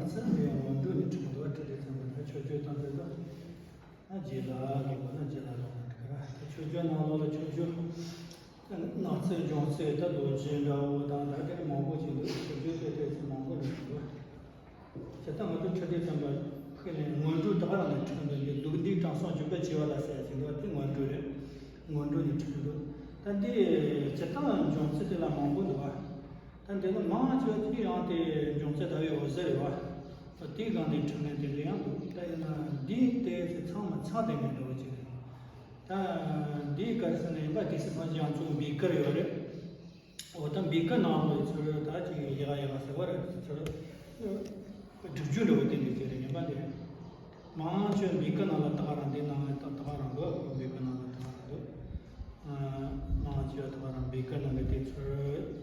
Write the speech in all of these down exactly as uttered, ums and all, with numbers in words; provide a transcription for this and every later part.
ཚེ་འདི་ཡང་སྔོན་འགྲོ་ནས་ཁྲིད་འདུག་བ། ཁྲིད་དེ་ཚང་མ་ད་མཆོད་བརྗོད་བཏང་དུས་ད་རྗེས་ལ་ལོག་པ་ན་རྗེས་ལ་ལོག་པ་འདུག་ག། ད་མཆོད་བརྗོད་ནང་ལོགས་ལ་མཆོད་བརྗོད་ནགས་ཚལ་འབྱུང་རྩི་ད་རྡོ་རྗེ་འདྲ་བོ་དང་ད་དེ་མང་པོ་ཅིག་འདུག་མཆོད་བརྗོད་དེ་དེ་ཚོ་མང་པོ་འདུག་ག། ཇི་ལྟར་ང་ཚོ་ཁྲིད་དེ་ཚང་མ་ཕུགས་ལས་སྔོན་འགྲོ་ད་ག་རང་ནས་ཁྲིད་འདུག་འདི་སྡུག་འདི་དྲང་སྲོང་འཇུག་པའི་བྱེ་བ་ལ་ཟེར་ཡ་ཅིག་འདུག་བ། དེ་སྔོན་འགྲོ་རེད། སྔོན་འགྲོ་ནས་ཁྲིད་འདུག་ད་འདི་ཇི་ལྟར་འབྱུང་རྩི་དེ་ལ་མང་པོ་འདུག་བ། ད་འདི་ནི་མང་ཆེ་བ་ཅིག་ཡང་དེ་འབྱུང་རྩི་ཟླ་བའི་འོད་ཟེར་རེད་བ། དེའི་སྒང་ནས་འཕྲིན་ལས་དེ་འདྲ་ཡང་འདུག་ད་ཡིན་ན་འདིའི་ལྟས་ཚེ་ཚང་མ་ཚང་དེ་མེད་འདྲ་བོ་ཅིག་རེད། ད་འདིའི་གར་ཟེར་ན་ཡིན་པ་དེ་སི་ཕ་ཅི་ཡང་ཚུགས་འབིག་དཀར་ཡོད་རེད། འོ་ད་འབིག་དཀར་ནང་ལོགས་ཚུར་ད་ཅིག་ཡ་ག་ཡ་ག་ཟེར་བ་རེད། ཚུར་སྒྲིག་རྒྱུ་འདྲ་བོ་དེ་འདྲ་ཅིག་རེད། ཡིན་པ་དེ་མང་ཆེ་འབིག་དཀར་ནང་ལ་ད་ག་རང་འདི་ནང་ལ་ད་ད་ག་རང་འདུག་འབིག་དཀར་ནང་ལ་ད་ག་རང་འདུག་མང་ཆེ་བ་ད་ག་རང་བི་ཀ་ནང་གི་དེ་ཚོར་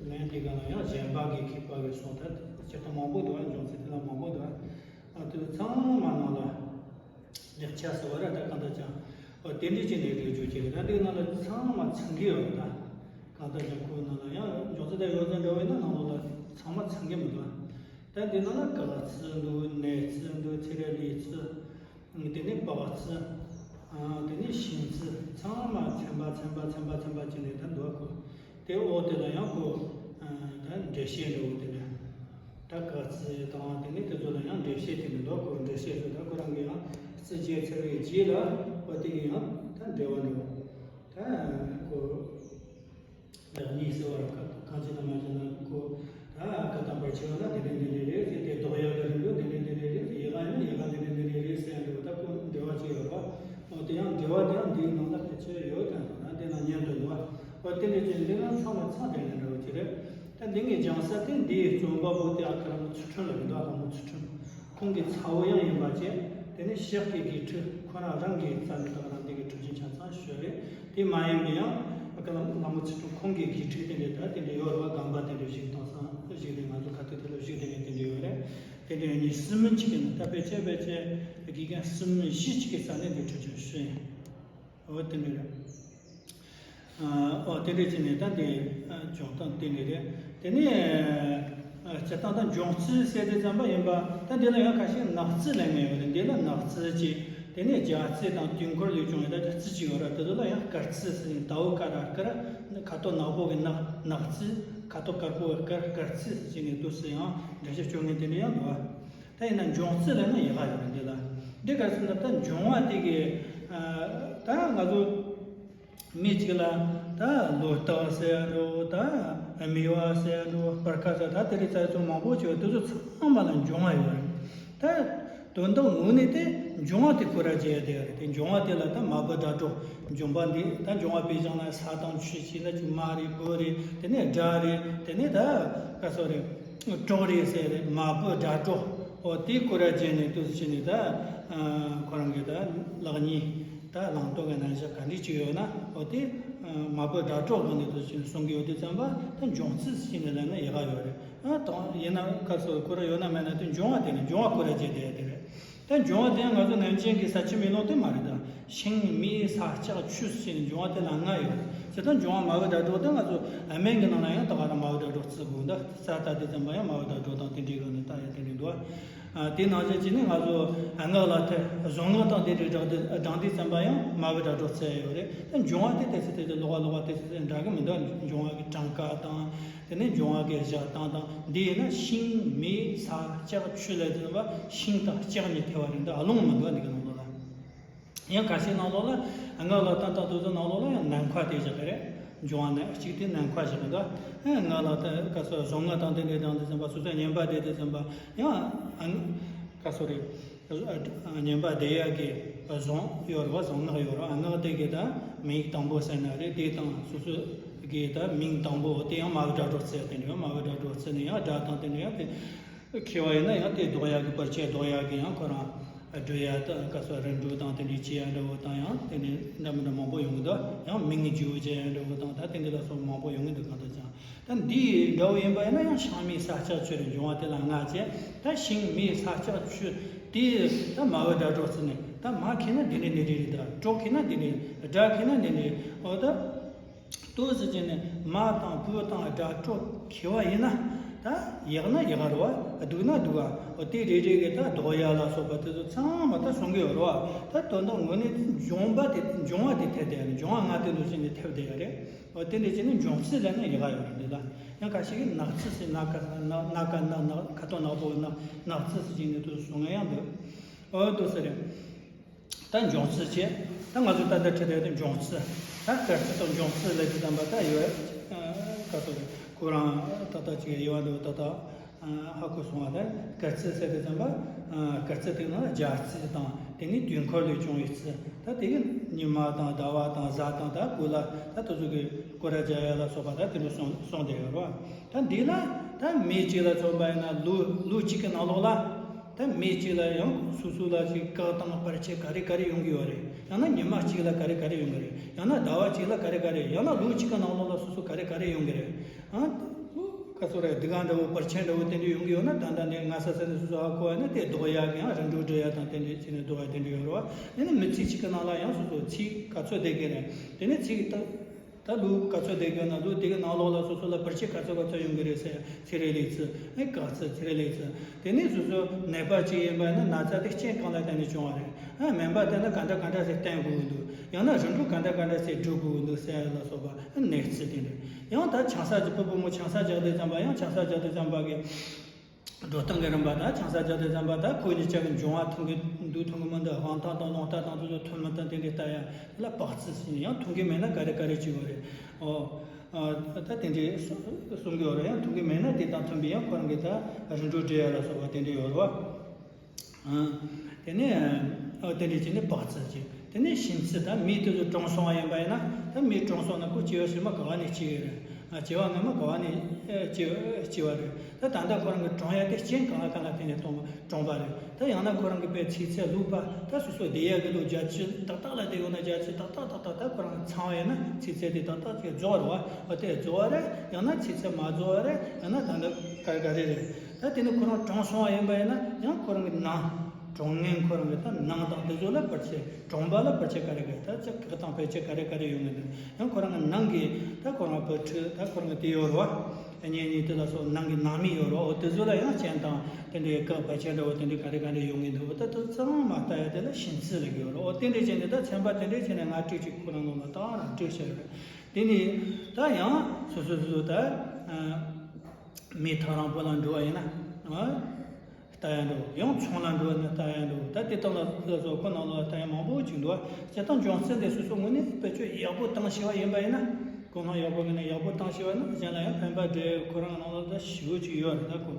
ལན་དེ་ག་ལ་ཡང་གཞན་པ་གི་མཁས་པ་གི་སོགས་ད་སྤྱིར་བཏང་མང་པོ་འདུག་ཨ། འབྱུང་རྩི་དེ་ལ་མང་པོ་འདུག་ཨ། དེ་ཚང་མ་ནང་ལ་ལེགས་ཆ་ཟེར་བ་ར་ད་གང་ལྟར་ཀྱང་ཨོ་དེ་འདྲས་ཅིག་ནས་རེད་བརྗོད་ཀྱི་རེད། ད་འདི་ནང་ལ་ཚང་མ་ཚང་གི་ཡོད་རེད། ད་གང་ལྟར་ཀྱང་ཁོའི་ནང་ལ་ཡང་འབྱུང་རྩི་དང་ཡོད་ཚད་འདྲ་བོ་ཡིན་ན་ནང་ལོགས་ལ་ཚང་མ་ཚང་གི་མི་འདུག་ཨ། ད་འདི་ནང་ལ་གག་རྩི་འདུག་ནས་རྩི་འདུག་ཚི་ར་ལི་རྩི། དེ་ནས་པགས་རྩི། དེ་ནས་ཤིང་རྩི། ཚང་མ་ཚན་པ་ཚན་པ་ཚན་པ་ཚན་པ་བྱས་ནས་ད་འདུག་གོ། དེ་འོག་དེ་ལ་ཡང་གོ། ད་འགྲེལ་བཤད་འདྲ་བོ་དེ་ལ། ད་གག་རྩི་དང་དེ་ནས་དེ་ཚོ་ལ་ཡང་འགྲེལ་བཤད་དེ་ནས་འདུག་གོ། འགྲེལ་བཤད་ཚོ་ད་ཁོ་རང་གི་ཡང་རྩི་བརྒྱད་ཚར་བའི་རྗེས་ལ་འོ་དེ་གི་ཡང་ད་འགྲེལ་བ་འདྲ་བོ། ད་གོ། ལེགས་ཉེས་ཟེར་བ་ར་གང་ཅི་ན་མ་ཅི་ན་ཁོ། ད་བཀའ་གདམས་པར་ཆེ་བ་ན་འདི་འདྲ་འདི་འདྲ་རེད་ཟེར་ཏེ་ལྡོག་ཡག་གི་རིང་དུ་འདི་འདྲ་འདི་འདྲ་རེད་ཟེར། ཡི་ག་ཡིན་ན་ཡི་ག་འདི་འདྲ་འདི་འདྲ་རེད་ཟེར་འདུག་ད་ཁོ་འགྲེལ་བ་ཅིག་ཡོད་པ། འོ་དེ་ཡང་འགྲེལ་བ་དེ་ཡང་འདིའི་ནང་ལ་ཕལ་ཆེར་ཡོད་ཀྱང་འདུག་ན་འདི་ན་ཉན་དུ་འདུག་འོ་དེ་འདྲ་ཅིག་འདི་ན་ཚང་མ་ཚང་དེ་ནས་འདྲ་བོ་ཅིག་རེད། ད་འདི་ངས་སྦྱང་ས་དེ་འདིའི་རྩོམ་པ་པོ་དེ་ཨ་ཁ་ར་མོ་ཚུལ་ཁྲིམས་ལ་མི་འདུག་ཨ་ཁ་མོ་ཚུལ་ཁྲིམས། ཁོང་གི་ཚ་བོ་ཡང་ཡིན་པ་བཅས། དེ་ནས་ཕྱག་གི་དགེ་ཕྲུག་ཁོ་རང་རང་གི་རྩ་ནས་དང་རང་སྡེ་གི་ཕྲུ་གུ་ཆ་ཚང་ཞོལ་རེད། དེ་མ་ཡིན་པའི་ཡང་ཀ་ལ་ལ་མོ་ཚུལ་ཁྲིམས་ཁོང་གི་དགེ་ཕྲུག་དེ་འདྲས་ད་དེ་འདྲས་ཡོད་རེད་བ། དགོན་པ་དེ་འདྲས་བཞུགས་བཏང་སང་བཞུགས་དེ་ང་ཚོ་ཁ་ཐུག་དེ་ལ་བཞུགས་དེ་ངས་དེ་འདྲས་ཡོད་རེད། དེ་འདྲས་ཡོད་ནི་སྲིད་མི་གཅིག་གི་ནང་ད་ཕལ་ཆེར་ཕལ་ཆེར་དགེ་རྒན་སྲིད་མི་བཞི་གཅིག་གི་རྩ་ནས་འདི་ཕྲུ་གུ་ཞུ་ཡིན། འོ་དེ་འདྲས་རེད། ཨོ་དེ་འདྲས་བྱས་ནས་ད་འདི་སྦྱོང་སྟངས་དེ་འདྲས་རེད། དེ་ནས་སྤྱིར་བཏང་ད་འབྱུང་རྩི་ཟེར་དེ་ཙམ་པ་ཡིན་པ་ད་འདི་ལ་ཡང་ཁ་ཤས་ནག་རྩི་ལབ་མཁན་ཡོད་རེད། འདི་ལ་ནག་རྩི་ཅིག་དེ་ནས་རྒྱ་རྩི་དང་དུས་འཁོར་ལས་བྱུང་བའི་ད་རྩི་ཅིག་ཡོད་རེད། དེ་ཚོ་ལ་ཡང་དཀར་རྩི་ཟེར་ནས་ད་འོ་ཀ་ར་དཀར་ཁ་དོག་ནག་པོ་གི་ནག་ནག་རྩི། ཁ་དོག་དཀར་པོ་གི་དཀར་དཀར་རྩི་ཟེར་ནས་འདུག་སེ་ཡང་འགྲེལ་བཤད་སྐྱོན་མཁན་དེ་འདྲས་ཡང་འདུག་བ། ད་ཡིན་ན་འབྱུང་རྩི་ལབ་ན་ཡག་ག་ཡོད་རེད་འདི་ལ། འདི་ག་ཟེར་ན་ད་འབྱུང་བ་དེ་གི་ད་ང་ཚོ། མི་གཅིག་ལ་ད་ལོ་རྟགས་ཟེར་ཡ་འགྲོ། ད་སྨེ་བ་ཟེར་ཡ་འགྲོ། སྤར་ཁ་ཟེར། ད་དེ་རིགས་ཚ་ཚོ་མང་པོ་བྱོས། དེ་ཚོ་ཚང་མ་ལ་འབྱུང་བ་ཡོད་རེད། ད་དོན་དག་ངོས་ནས་དེ་འབྱུང་བ་དེ་ཁོ་ར་བྱེད་ཡ་དེ་རེད། དེ་འབྱུང་བ་དེ་ལ་ད་མ་བུ་དགྲ་གྲོགས་འབྱུང་བ་འདི་ད་འབྱུང་བ་དཔེ་བཞག་ན་ས་དང་ཆུ་བྱས་ན་ཅིག་མ་རེད་བུ་རེད། དེ་ནས་དགྲ་རེད། དེ་ནས་ད་ག་སོ་རེད། གྲོགས་རེད་ཟེར་རེད། མ་བུ་དགྲ་གྲོགས། འོ་དེ་ཁོ་ར་བྱས་ནས་དུས་ཕྱིན་ནས་ད་ཁོ་རང་གི་ད་ལེགས་ཉེས། ད་བླང་དོར་གྱི་རྣམ་གཞག་ག་འདྲས་ཅིག་ཡོད་ན་འོ་དེ་མ་བུ་དགྲ་གྲོགས་སྒང་ནས་དུ་ཅིག་གསུང་གི་ཡོད་དུས་ཙམ་པ་ད་འབྱུང་རྩི་ཟེར་ནས་ལབ་ན་ཡག་ག་ཡོད་རེད། ཨ་དང་ཡིན་ན་ཁ་སོ་ཁོ་ར་ཡོད་ན་མེད་ན་དེ་འབྱུང་བ་དེ་ནི་འབྱུང་བ་ཁོ་ར་བྱས་བསྡད་དེ་རེད། ད་འབྱུང་བ་དེ་ང་ཚོ་ནམ་རྒྱུན་གྱི་ས་ཆུ་མེ་རླུང་དེ་མ་རེད། ད་ཤིང་མེ་ས་ལྕགས་ཆུ་ཟེར་ནས་འབྱུང་བ་དེ་ལ་ལྔ་ཡོད་རེད། ཇི་ལྟར་འབྱུང་བ་མ་བུ་དགྲ་གྲོགས་དེ་ང་ཚོ་སྨན་གྱི་ནང་ལ་ཡང་ད་ག་རང་མ་བུ་དགྲ་གྲོགས་བརྩི་དགོས། ད་རྩ་ལྟ་དུས་ཙམ་པ་ཡང་མ་བུ་དགྲ་གྲོགས་དང་དེ་འདྲའི་སྒང་ནས་ལྟ་ཡ་དེ་འདྲ་འདུག་ཨ། དེ་ནང་བཞིན་བྱས་ནས་ང་ཚོ་སྔགས་ལ་ཐལ་གཟུངས་སྔགས་དང་དེ་འདྲའི་སྦྲགས་དུས་སྦྲགས་དུས་ཙམ་པ་ཡང་མ་བུ་དགྲ་གྲོགས་བརྩི་ཡ་ཡོད་རེད། ད་འབྱུང་བ་དེ་དེ་ཚོ་དེ་ཚོ་ལོགས་ཀ་ལོགས་ཀ་དེ་ཚོ་དེ་འདྲ་གི་མི་འདུག་འབྱུང་བ་གི་གྲངས་ཀ་དང་དེ་ནས་འབྱུང་བ་གི་བཞག་སྟངས་དང་། འདི་ཡིན་ན་ཤིང་མེ་ས་ལྕགས་ཆུ་ལ་དེ་ཚོ་ཤིང་དང་ལྕགས་གཉིས་ཐེ་བ་རེད། འདི་ཨ་ལོང་མི་འདུག་འདི་གི་ནང་ལོགས་ལ། ཡང་ཁ་ཤས་ནང་ལོགས་ལ་སྔགས་ལ་ད་ལྟ་དེ་ཚོ་ནང་ལོགས་ལ་ཡང་ནམ་མཁའ་དེ་བཞག་གི་རེད། འབྱུང་བ་ནི་གཅིག་དེ་ནམ་མཁའ་བཞག་གི་འདུག་སྔགས་ལ་ད་ག་སོ་གཟུངས་སྔགས་དང་དེ་འདྲའི་དང་དེ་ཙམ་པ་སོ་སོའི་བསྙེན་པ་བཟླས་དུས་ཙམ་པ་ཡང་ཨ་ག་སོ་རེད། བསྙེན་པ་བཟླས་ཡག་གི་གཟུངས་ཡོད་རེད་བ། གཟུངས་སྔགས་ཡོད་རེད་བ། སྔགས་དེ་གི་ད་མིང་དང་པོ་ཟེར་ན་རེད། དེ་དང་སོ་སོ་གི་ད་མིང་དང་པོ་དེ་ཡང་མ་བུ་དགྲ་གྲོགས་བརྩི་དེ་འདྲ་བ། མ་བུ་དགྲ་གྲོགས་བརྩི་ནས་ཡང་དགྲ་དང་དེ་འདྲ་ཡང་དེ། མཁས་པ་ཡིན་ན་ཡང་དེ་ལྡོག་ཡག་གི་བར་ཆད་ལྡོག་ཡག་གི་ཡང་ཁོ་རང་སྒྲོལ་ཡག་དང་ག་སོ་རིམ་གྲོ་དང་དེ་འདྲའི་བྱེད་ཡག་འདྲ་བོ་དང་ཡང་དེ་ནས་འདྲ་མི་འདྲ་མང་པོ་ཡོང་གི་འདུག་ཡང་མིང་བརྗེ་པོ་བྱེད་ཡག་འདྲ་བོ་དང་ད་དེ་འདྲ་ལ་སོགས་མང་པོ་ཡོང་གི་འདུག་གང་ལྟར་ཀྱང་ད་འདི་འདྲ་བོ་ཡིན་པ་ཡིན་ན་ཡང་ཤིང་མེ་ས་ལྕགས་ཆུ་རེད། འབྱུང་བ་དེ་ལ་ལྔ་བྱས། ད་ཤིང་མེ་ས་ལྕགས་ཆུ་དེ་ད་མ་བུ་དགྲ་གྲོགས་བརྩི་ནས་ད་མ་མཁས་ན་འདི་འདྲ་འདི་འདྲ་རེད། ད་གྲོགས་མཁས་ན་འདི་འདྲ་རེད། དགྲ་མཁས་ན་འདི་འདྲ་རེད། འོ་ད། ལྟོས་ཟེར་གྱི་ནི་མ་དང་བུ་དང་དགྲ་གྲོགས་མཁས་པ་ཡིན་ན། ད་ཡག་ན་ཡག་རེད་བ། སྡུག་ན་སྡུག་བ། དེ་རེ་རེ་གི་ད་ལྡོག་ཡ་ལ་སོགས་པ་དེ་ཚོ་ཚང་མ་ད་གསུང་གི་ཡོད་རེད་བ། ད་དོན་དག་དངོས་གནས་འབྱུང་བ་དེ་འབྱུང་བ་དེ་ཐད་དེ་འབྱུང་བ་ལྔ་དེ་འདུག་ཟེར་ནས་ཐེབས་བསྡད་ཡ་རེད། འོ་དེ་འདྲ་བྱས་ནས་འབྱུང་རྩིས་ལབ་ན་ཡག་ག་ཡོད་རེད་འདི་ལ། ཡང་ཁ་ཤས་ཀྱིས་ནག་རྩིས་ཟེར། ནག་ཁ་ནག་ནག་ཁ་ནག་ནག་ཁ་དོག་ནག་པོ་ནག་ནག་རྩིས་ཟེར་གྱིན་འདུག་གསུང་ཡ་ཡང་འདུག་འོ་འདུག་ཟེར་རེད། ད་འབྱུང་རྩིས་བྱས། ད་ང་ཚོ་ད་ལྟ་ཁྲིད་བསྡད་དེ་འབྱུང་རྩིས། ད་སྐར་རྩིས་དང་འབྱུང་རྩིས་ལབ་དུས་ཙམ་པ་ད་ཡོད། ཨ། ག་ཚོད་རེད། ཁོ་རང་ཏག་ཏག་ཅིག་ཡོད་འདུག་ཏག་ཏག་ཨ། ཧ་གོ་སོང་བ། ད་སྐར་རྩིས་ཟེར་དུས་ཙམ་པ། ཨ། སྐར་རྩིས་དེ་ནང་ལ་རྒྱལ་རྩིས་དང་དེ་ནས་དུས་འཁོར་ལས་བྱུང་བའི་རྩིས། ད་དེ་གི་ཉི་མ་དང་ཟླ་བ་དང་གཟའ་དང་ད་གོ་ལ་ད་དེ་ཚོ་གི་སྐོར་ར་རྒྱག་ཡ་ལ་སོགས་པ་ད་དེ་འདྲ་གསུངས་གསུངས་བསྡད་ཡོད་རེད་བ། ད་འདི་ལ་ད་མི་གཅིག་ལ་མཚོན་པ་ཡིན་ན་ལོ་ལོ་གཅིག་གི་ནང་ལོགས་ལ། ད་མི་གཅིག་ལ་ཡང་སོ་སོ་ལ་ཅིག་སྐག་དང་བར་ཆད་ག་རེ་ག་རེ་ཡོང་གི་ཡོད་རེད། ཡང་ན་ཉི་མ་གཅིག་ལ་ག་རེ་ག་རེ་ཡོང་གི་རེད། ཡང་ན་ཟླ་བ་གཅིག་ལ་ག་རེ་ག་རེ། ཡང་ན་ལོ་གཅིག་གི་ནང་ལོགས་ལ་སོ་སོ་ག་རེ་ག་རེ་ཡོང་གི་རེད། ཨ། ལོ་ག་ཚོད་རེད། སྡུག་ག་འདྲ་བོ་བར་ཆད་འདྲ་བོ་དེ་འདྲ་ཡོང་གི་ཡོད་ན། ད་ལྟ་ནས་སྔ་ས་ས་ནས་སོ་སོ་ཧ་གོ་བ་ན་དེ་ལྡོག་ཡ་གི་ཡང་རིམ་གྲོ་སྒྲིག་ཡ་དང་དེ་འདྲ་བྱས་ནས་ལྡོག་ཡ་དེ་འདྲ་ཡོད་རེད་བ། ཡང་ན་མི་ཚེ་གཅིག་གི་ནང་ལ་ཡང་སོ་སོ་ཚེ་ག་ཚོད་བསྡད་ཀྱི་རེད། དེ་ནས་ཚེ་གི་ད་ད་ལོ་ག་ཚོད་བསྡད་ཀྱི་ཡོད་ན། ལོ་དེ་གི་ནང་ལོགས་ལ་སོ་སོ་ལ་བར་ཆད་ག་ཚོད་ག་ཚོད་ཡོང་གི་རེད་ཟེར། ཚེ་རིང་ལས་རྩིས། ཨེ། སྐག་རྩིས། ཚེ་རིང་ལས་རྩིས། དེ་ནས་སོ་སོ་ནད་པ་གཅིག་ཡིན་པ་ཡིན་ན་ན་ཚ་དེ་རྐྱེན་གང་ལ་བརྟེན་ནས་བྱུང་བ་རེད། ཨ། སྨན་པ་དེ་ནི་ག་འདྲ་ག་འདྲ་ཞིག་བསྟེན་དགོས་ཀྱི་འདུག་ཡང་ན་རིམ་གྲོ་ག་འདྲ་ག་འདྲ་ཞིག་སྒྲུབ་དགོས་ཀྱི་འདུག་ཟེར་ཡ་ལ་སོགས་པ་ནད་རྩིས་དེ་འདྲ། ཡང་ད་ཆང་ས་ཅིག་བུ་བུ་མོ་ཆང་ས་རྒྱག་དུས་ཙམ་པ་ཡང་ཆང་ས་རྒྱག་དུས་ཙམ་པ་གི་འགྲོ་སྟངས་ཀྱི་རིམ་པ་དང་། ཆང་ས་རྒྱག་དུས་ཙམ་པ་ད་ཁོ་གཉིས་ཆ་གི་འབྱུང་བ་ཐུང་གི་འདུག་ཐུང་གི་མི་འདུག་དབང་ཐང་དང་རླུང་རྟ་དང་དེ་ཚོ་ཐོན་མི་ཐོན་དེ་འདྲ་ལྟ་ཡ་ལ་བག་རྩིས་ཟེར། ཡང་ཐུང་གི་མེད་ན་ག་རེ་ག་རེ་བྱེད་དགོས་རེད། ཨོ། ཨ། ད་དེ་འདྲའི་གསུང་གསུང་གི་ཡོད་རེད། ཡང་ཐུང་གི་མེད་ན་དེ་དང་མཐུན་པའི་ཡང་ཁོ་རང་གི་ད་རིམ་གྲོ་སྒྲིག་ཡ་ལ་སོགས་པ་དེ་འདྲ་ཡོད་རེད་བ། ཨ། དེ་ནས། ཨ། དེ་འདྲ་བྱས་ནས་བག་རྩིས་བྱས། དེ་ནས་གཤིན་རྩིས། ད་མི་དེ་ཚོ་གྲོངས་སོང་བ་ཡིན་པ་ཡིན་ན། ད་མི་གྲོངས་སོང་ན་ཁོ་སྐྱེ་བ་ཕྱི་མ་ག་བ་ནས་སྐྱེ་གི་རེད། ཨ། སྐྱེ་བ་སྔ་མ་ག་བ་ནས་སྐྱེ་སྐྱེ་བ་རེད། ད་ད་ལྟ་ཁོ་རང་གི་གྲོངས་ཡ་དེ་རྐྱེན་གང་ལ་གང་ལ་བརྟེན་ནས་གྲོངས་པ་རེད། ད་ཡང་ན་ཁོ་རང་གི་དཔེ་ཚེ་ཚད་ལུས་པ་ད་སོ་སོ་བསྡད་ཡ་གི་ལོ་བརྒྱད་ཅུ་ཏག་ཏག་ལ་བསྡད་ཡོད་ན། བརྒྱད་ཅུ་ཏག་ཏག་ཏག་ཏག་ད་ཁོ་རང་ཚང་བ་ཡིན་ན་ཚེ་ཚད་དེ་ཏག་ཏག་ཅིག་རྫོགས་རེད་བ། འོ་དེ་རྫོགས་པ་རེད། ཡང་ན་ཚེ་ཚད་མ་རྫོགས་པ་རེད། ཡང་ན་ད་ལྟ་ག་རེ་ག་རེ་རེད། ད་དེ་ནི་ཁོ་རང་གྲོངས་སོང་བ་ཡིན་པ་ཡིན་ན། ཡང་ཁོ་རང་གི་ནང་གྲོངས་མཁན་ཁོ་རང་གི་ད་ནང་དང་དེ་ཚོ་ལ་བར་ཆད། གྲོངས་པ་ལ་བར་ཆད་ག་རེ་ག་རེ། ད་ཅི་ག་དང་བར་ཆད་ག་རེ་ག་རེ་ཡོང་གི་འདུག་ཡང་ཁོ་རང་གི་ནང་གི་ད་ཁོ་རང་བུ་ཕྲུག་ད་ཁོ་རང་གི་དེ་ཡོད་རེད་བ། གཉེན་ཉེ་དེ་ལ་སོགས་ནང་གི་ནང་མི་ཡོད་རེད་བ། འོ་དེ་ཚོ་ལ་ཡང་རྐྱེན་དང་དེ་འདྲའི་སྐག་བར་ཆད་འདྲ་བོ་དེ་འདྲའི་ག་རེ་ག་རེ་ཡོང་གི་འདུག་འོ་ད་དེ་ཚང་མ་ལྟ་ཡ་དེ་ལ་གཤིན་རྩིས་ལབ་ཀྱི་ཡོད་རེད། འོ་དེ་འདྲ་བྱས་ནས་ད་ཚན་པ་དེ་འདྲ་བྱས་ནས་ང་བྲིས་ཅིག་ཁོ་རང་ནང་ལ་ད་རང་བྲིས་བཞག་ཡོད་རེད། དེ་ནས་ད་ཡང་སོ་སོ་སོ་སོ་ད། ཨ། མི་ཐག་རིང་པོ་ལ་འགྲོ་བ་ཡིན་ན། ཨ། ལྟ་ཡ་འགྲོ། ཡང་ཆུང་ལ་འགྲོ་ན་ལྟ་ཡ་འགྲོ། ད་དེ་དག་ལ་ལ་སོགས་ཁོ་ནང་ལོགས་ལ་ལྟ་ཡ་མང་པོ་ཅིག་འདུག་སྤྱིར་བཏང་འབྱུང་རྩིས་འདི་སོ་སོ་ངོས་ནས་བེད་སྤྱོད་ཡག་པོ་བཏང་ཤེས་པ་ཡིན་པ་ཡིན་ན། ཀུན་སློང་ཡག་པོ་ངོས་ནས་ཡག་པོ་བཏང་ཤེས་པ་ན། གཞན་ལ་ཡང་ཕན་པ་འདྲ་ཁོ་རང་ནང་ལོགས་ལ་ཞེ་པོ་ཅིག་ཡོད་རེད། ད་ཁོ་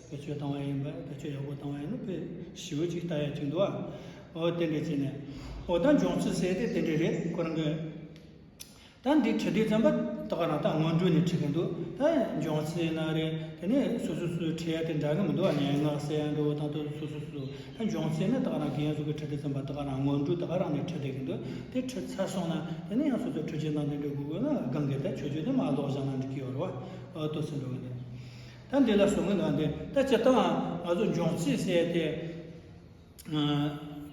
བེད་སྤྱོད་བཏང་བ་ཡིན་པ། བེད་སྤྱོད་ཡག་པོ་བཏང་བ་ཡིན་ན་དཔེ་ཞེ་པོ་ཅིག་ལྟ་ཡ་ཅིག་འདུག་འོ་དེ་འདྲ་བྱས་ནས། འོ་ད་འབྱུང་རྩིས་ཟེར་དེ་དེ་འདྲ་རེད། ཁོ་རང་གི་ད་འདི་ཁྲིད་དུས་ཙམ་པ་ད་ག་རང་ད་སྔོན་འགྲོ་ནས་ཁྲིད་གི་འདུག་ད་འབྱུང་རྩིས་ན་རེད། དེ་ནས་སོ་སོ་སོ་ཁྲིད་ཡ་དེ་འདྲ་གི་མི་འདུག་བ། སྙན་ངག་ཟེར་ཡ་འདྲ་བོ་དང་དེ་སོ་སོ་སོ། ད་འབྱུང་རྩིས་ནི་ད་ག་རང་རྒན་ཟུར་གི་ཁྲིད་དུས་ཙམ་པ་ད་ག་རང་སྔོན་འགྲོ་ད་ག་རང་ནས་ཁྲིད་བསྡད་གི་འདུག་དེ་ཁྲིད་ཚར་སོང་ན་དེ་ནས་ཡང་སོ་སོ་ཁྲིད་རྒྱུ་དང་དེ་འདྲ་དགོས་དགོས་ན། སྒང་གི་ད་ཆོས་བརྒྱུད་དེ་མར་ལོག་བཞག་ན་འགྲིག་གི་ཡོད་རེད་བ། ཨོ་ཏོ་ཟེར་འགྲོ་གི་འདུག་ད་འདི་ལ་གསུང་གི་འདུག་འདི་ད་སྤྱིར་བཏང་ང་ཚོ་འབྱུང་རྩིས་ཟེར་དེ།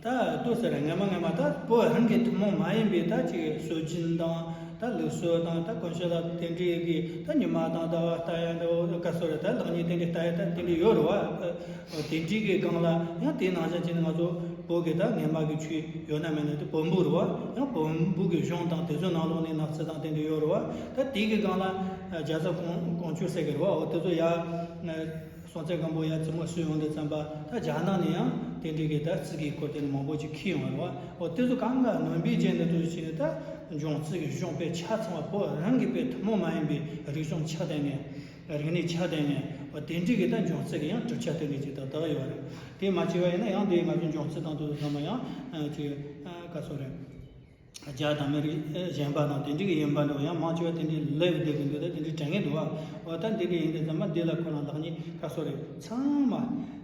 ད་ལྟོས་ཟེར། སྔ་མ་སྔ་མ་ད་བོད་རང་གི་ཐུན་མོང་མ་ཡིན་པའི་ད་ཅིག་སྲོལ་རྒྱུན་དང་ད་ལུགས་སྲོལ་དང་ད་གོམས་གཤིས་ལ་དེ་འདྲའི་གི་ད་ཉི་མ་དང་ཟླ་བ་ལྟ་ཡ་འདྲ་བོ། ག་ཚོད་རེད། ད་ལེགས་ཉེས་དེ་འདྲའི་ལྟ་ཡ་ད་དེ་འདྲའི་ཡོད་རེད་བ། དེ་འདྲའི་གི་སྒང་ལ་ཡང་དེའི་ནང་བཞིན་བྱས་ནས་ང་ཚོ་བོད་ཀྱི་ད་སྔ་མ་གི་ཆོས་ཡོད་ན་མེད་ན་དེ་བོན་པོ་རེད་བ། ཡང་བོན་པོ་གི་གཞུང་དང་དེ་ཚོའི་ནང་ལོགས་ནས་ནག་རྩིས་དང་དེ་འདྲ་ཡོད་རེད་བ། ད་དེ་གི་སྒང་ལ་རྒྱ་བཟའ་ཀོང་ཀོང་ཇོ་ཟེར་གི་རེད་བ། འོ་དེ་ཚོ་ཡ། སྲོང་བཙན་སྒམ་པོ་ཡར་རྩེད་མོ་བྱེད་ཡོང་དུས་ཙམ་པ། ད་རྒྱ་ནག་ནས་ཡང་དེ་འདྲའི་གི་ད་རྩིས་ཀྱི་སྐོར་དེ་ནི་མང་པོ་ཅིག་ཁྱེར་ཡོང་བ་རེད་བ། འོ་དེ་ཚོ་གང་ག་ནོན་པའི་རྗེས་ནས་དུ་ཕྱིན་ནས་ད་འབྱུང་རྩིས་ཀྱི་གཞུང་དཔེ་ཆ་ཚང་བ། བོད་རང་གི་དཔེ་ཐུན་མོང་མ་ཡིན་པའི་རིག་གཞུང་ཆ་ལྡན་ནས། རིག་གནས་ཆ་ལྡན་ནས། འོ་དེ་འདྲའི་གི་ད་འབྱུང་རྩིས་ཀྱི་ཡང་གྲུབ་ཆ་དེ་འདྲའི་ཅིག་ད་དག་ཡོད་རེད། དེ་མ་བྱས་པ་ཡིན་ན་ཡང་དེ་ང་ཚོ་འབྱུང་རྩིས་དང་དུ་ཚང་མ་ཡང་ཅིག་ག་ཚོད་རེད། རྒྱ་དང་མི་རིགས་གཞན་པ་དང་དེ་འདྲ་གི་ཡིན་པ་འདྲ་བོ་ཡང་མང་ཆེ་བ་དེ་འདྲའི་ལབ་བསྡད་ཀྱི་འདུག་ད་དེ་འདྲའི་དྲན་གྱི་འདུག་བ། འོ་ད་འདི་འདྲ་ཡིན་དུས་ཙམ་པ་འདི་ལ་ཁོ་རང་ལེགས་ཉེས་ག་ཚོད་རེད། ཚང་མ་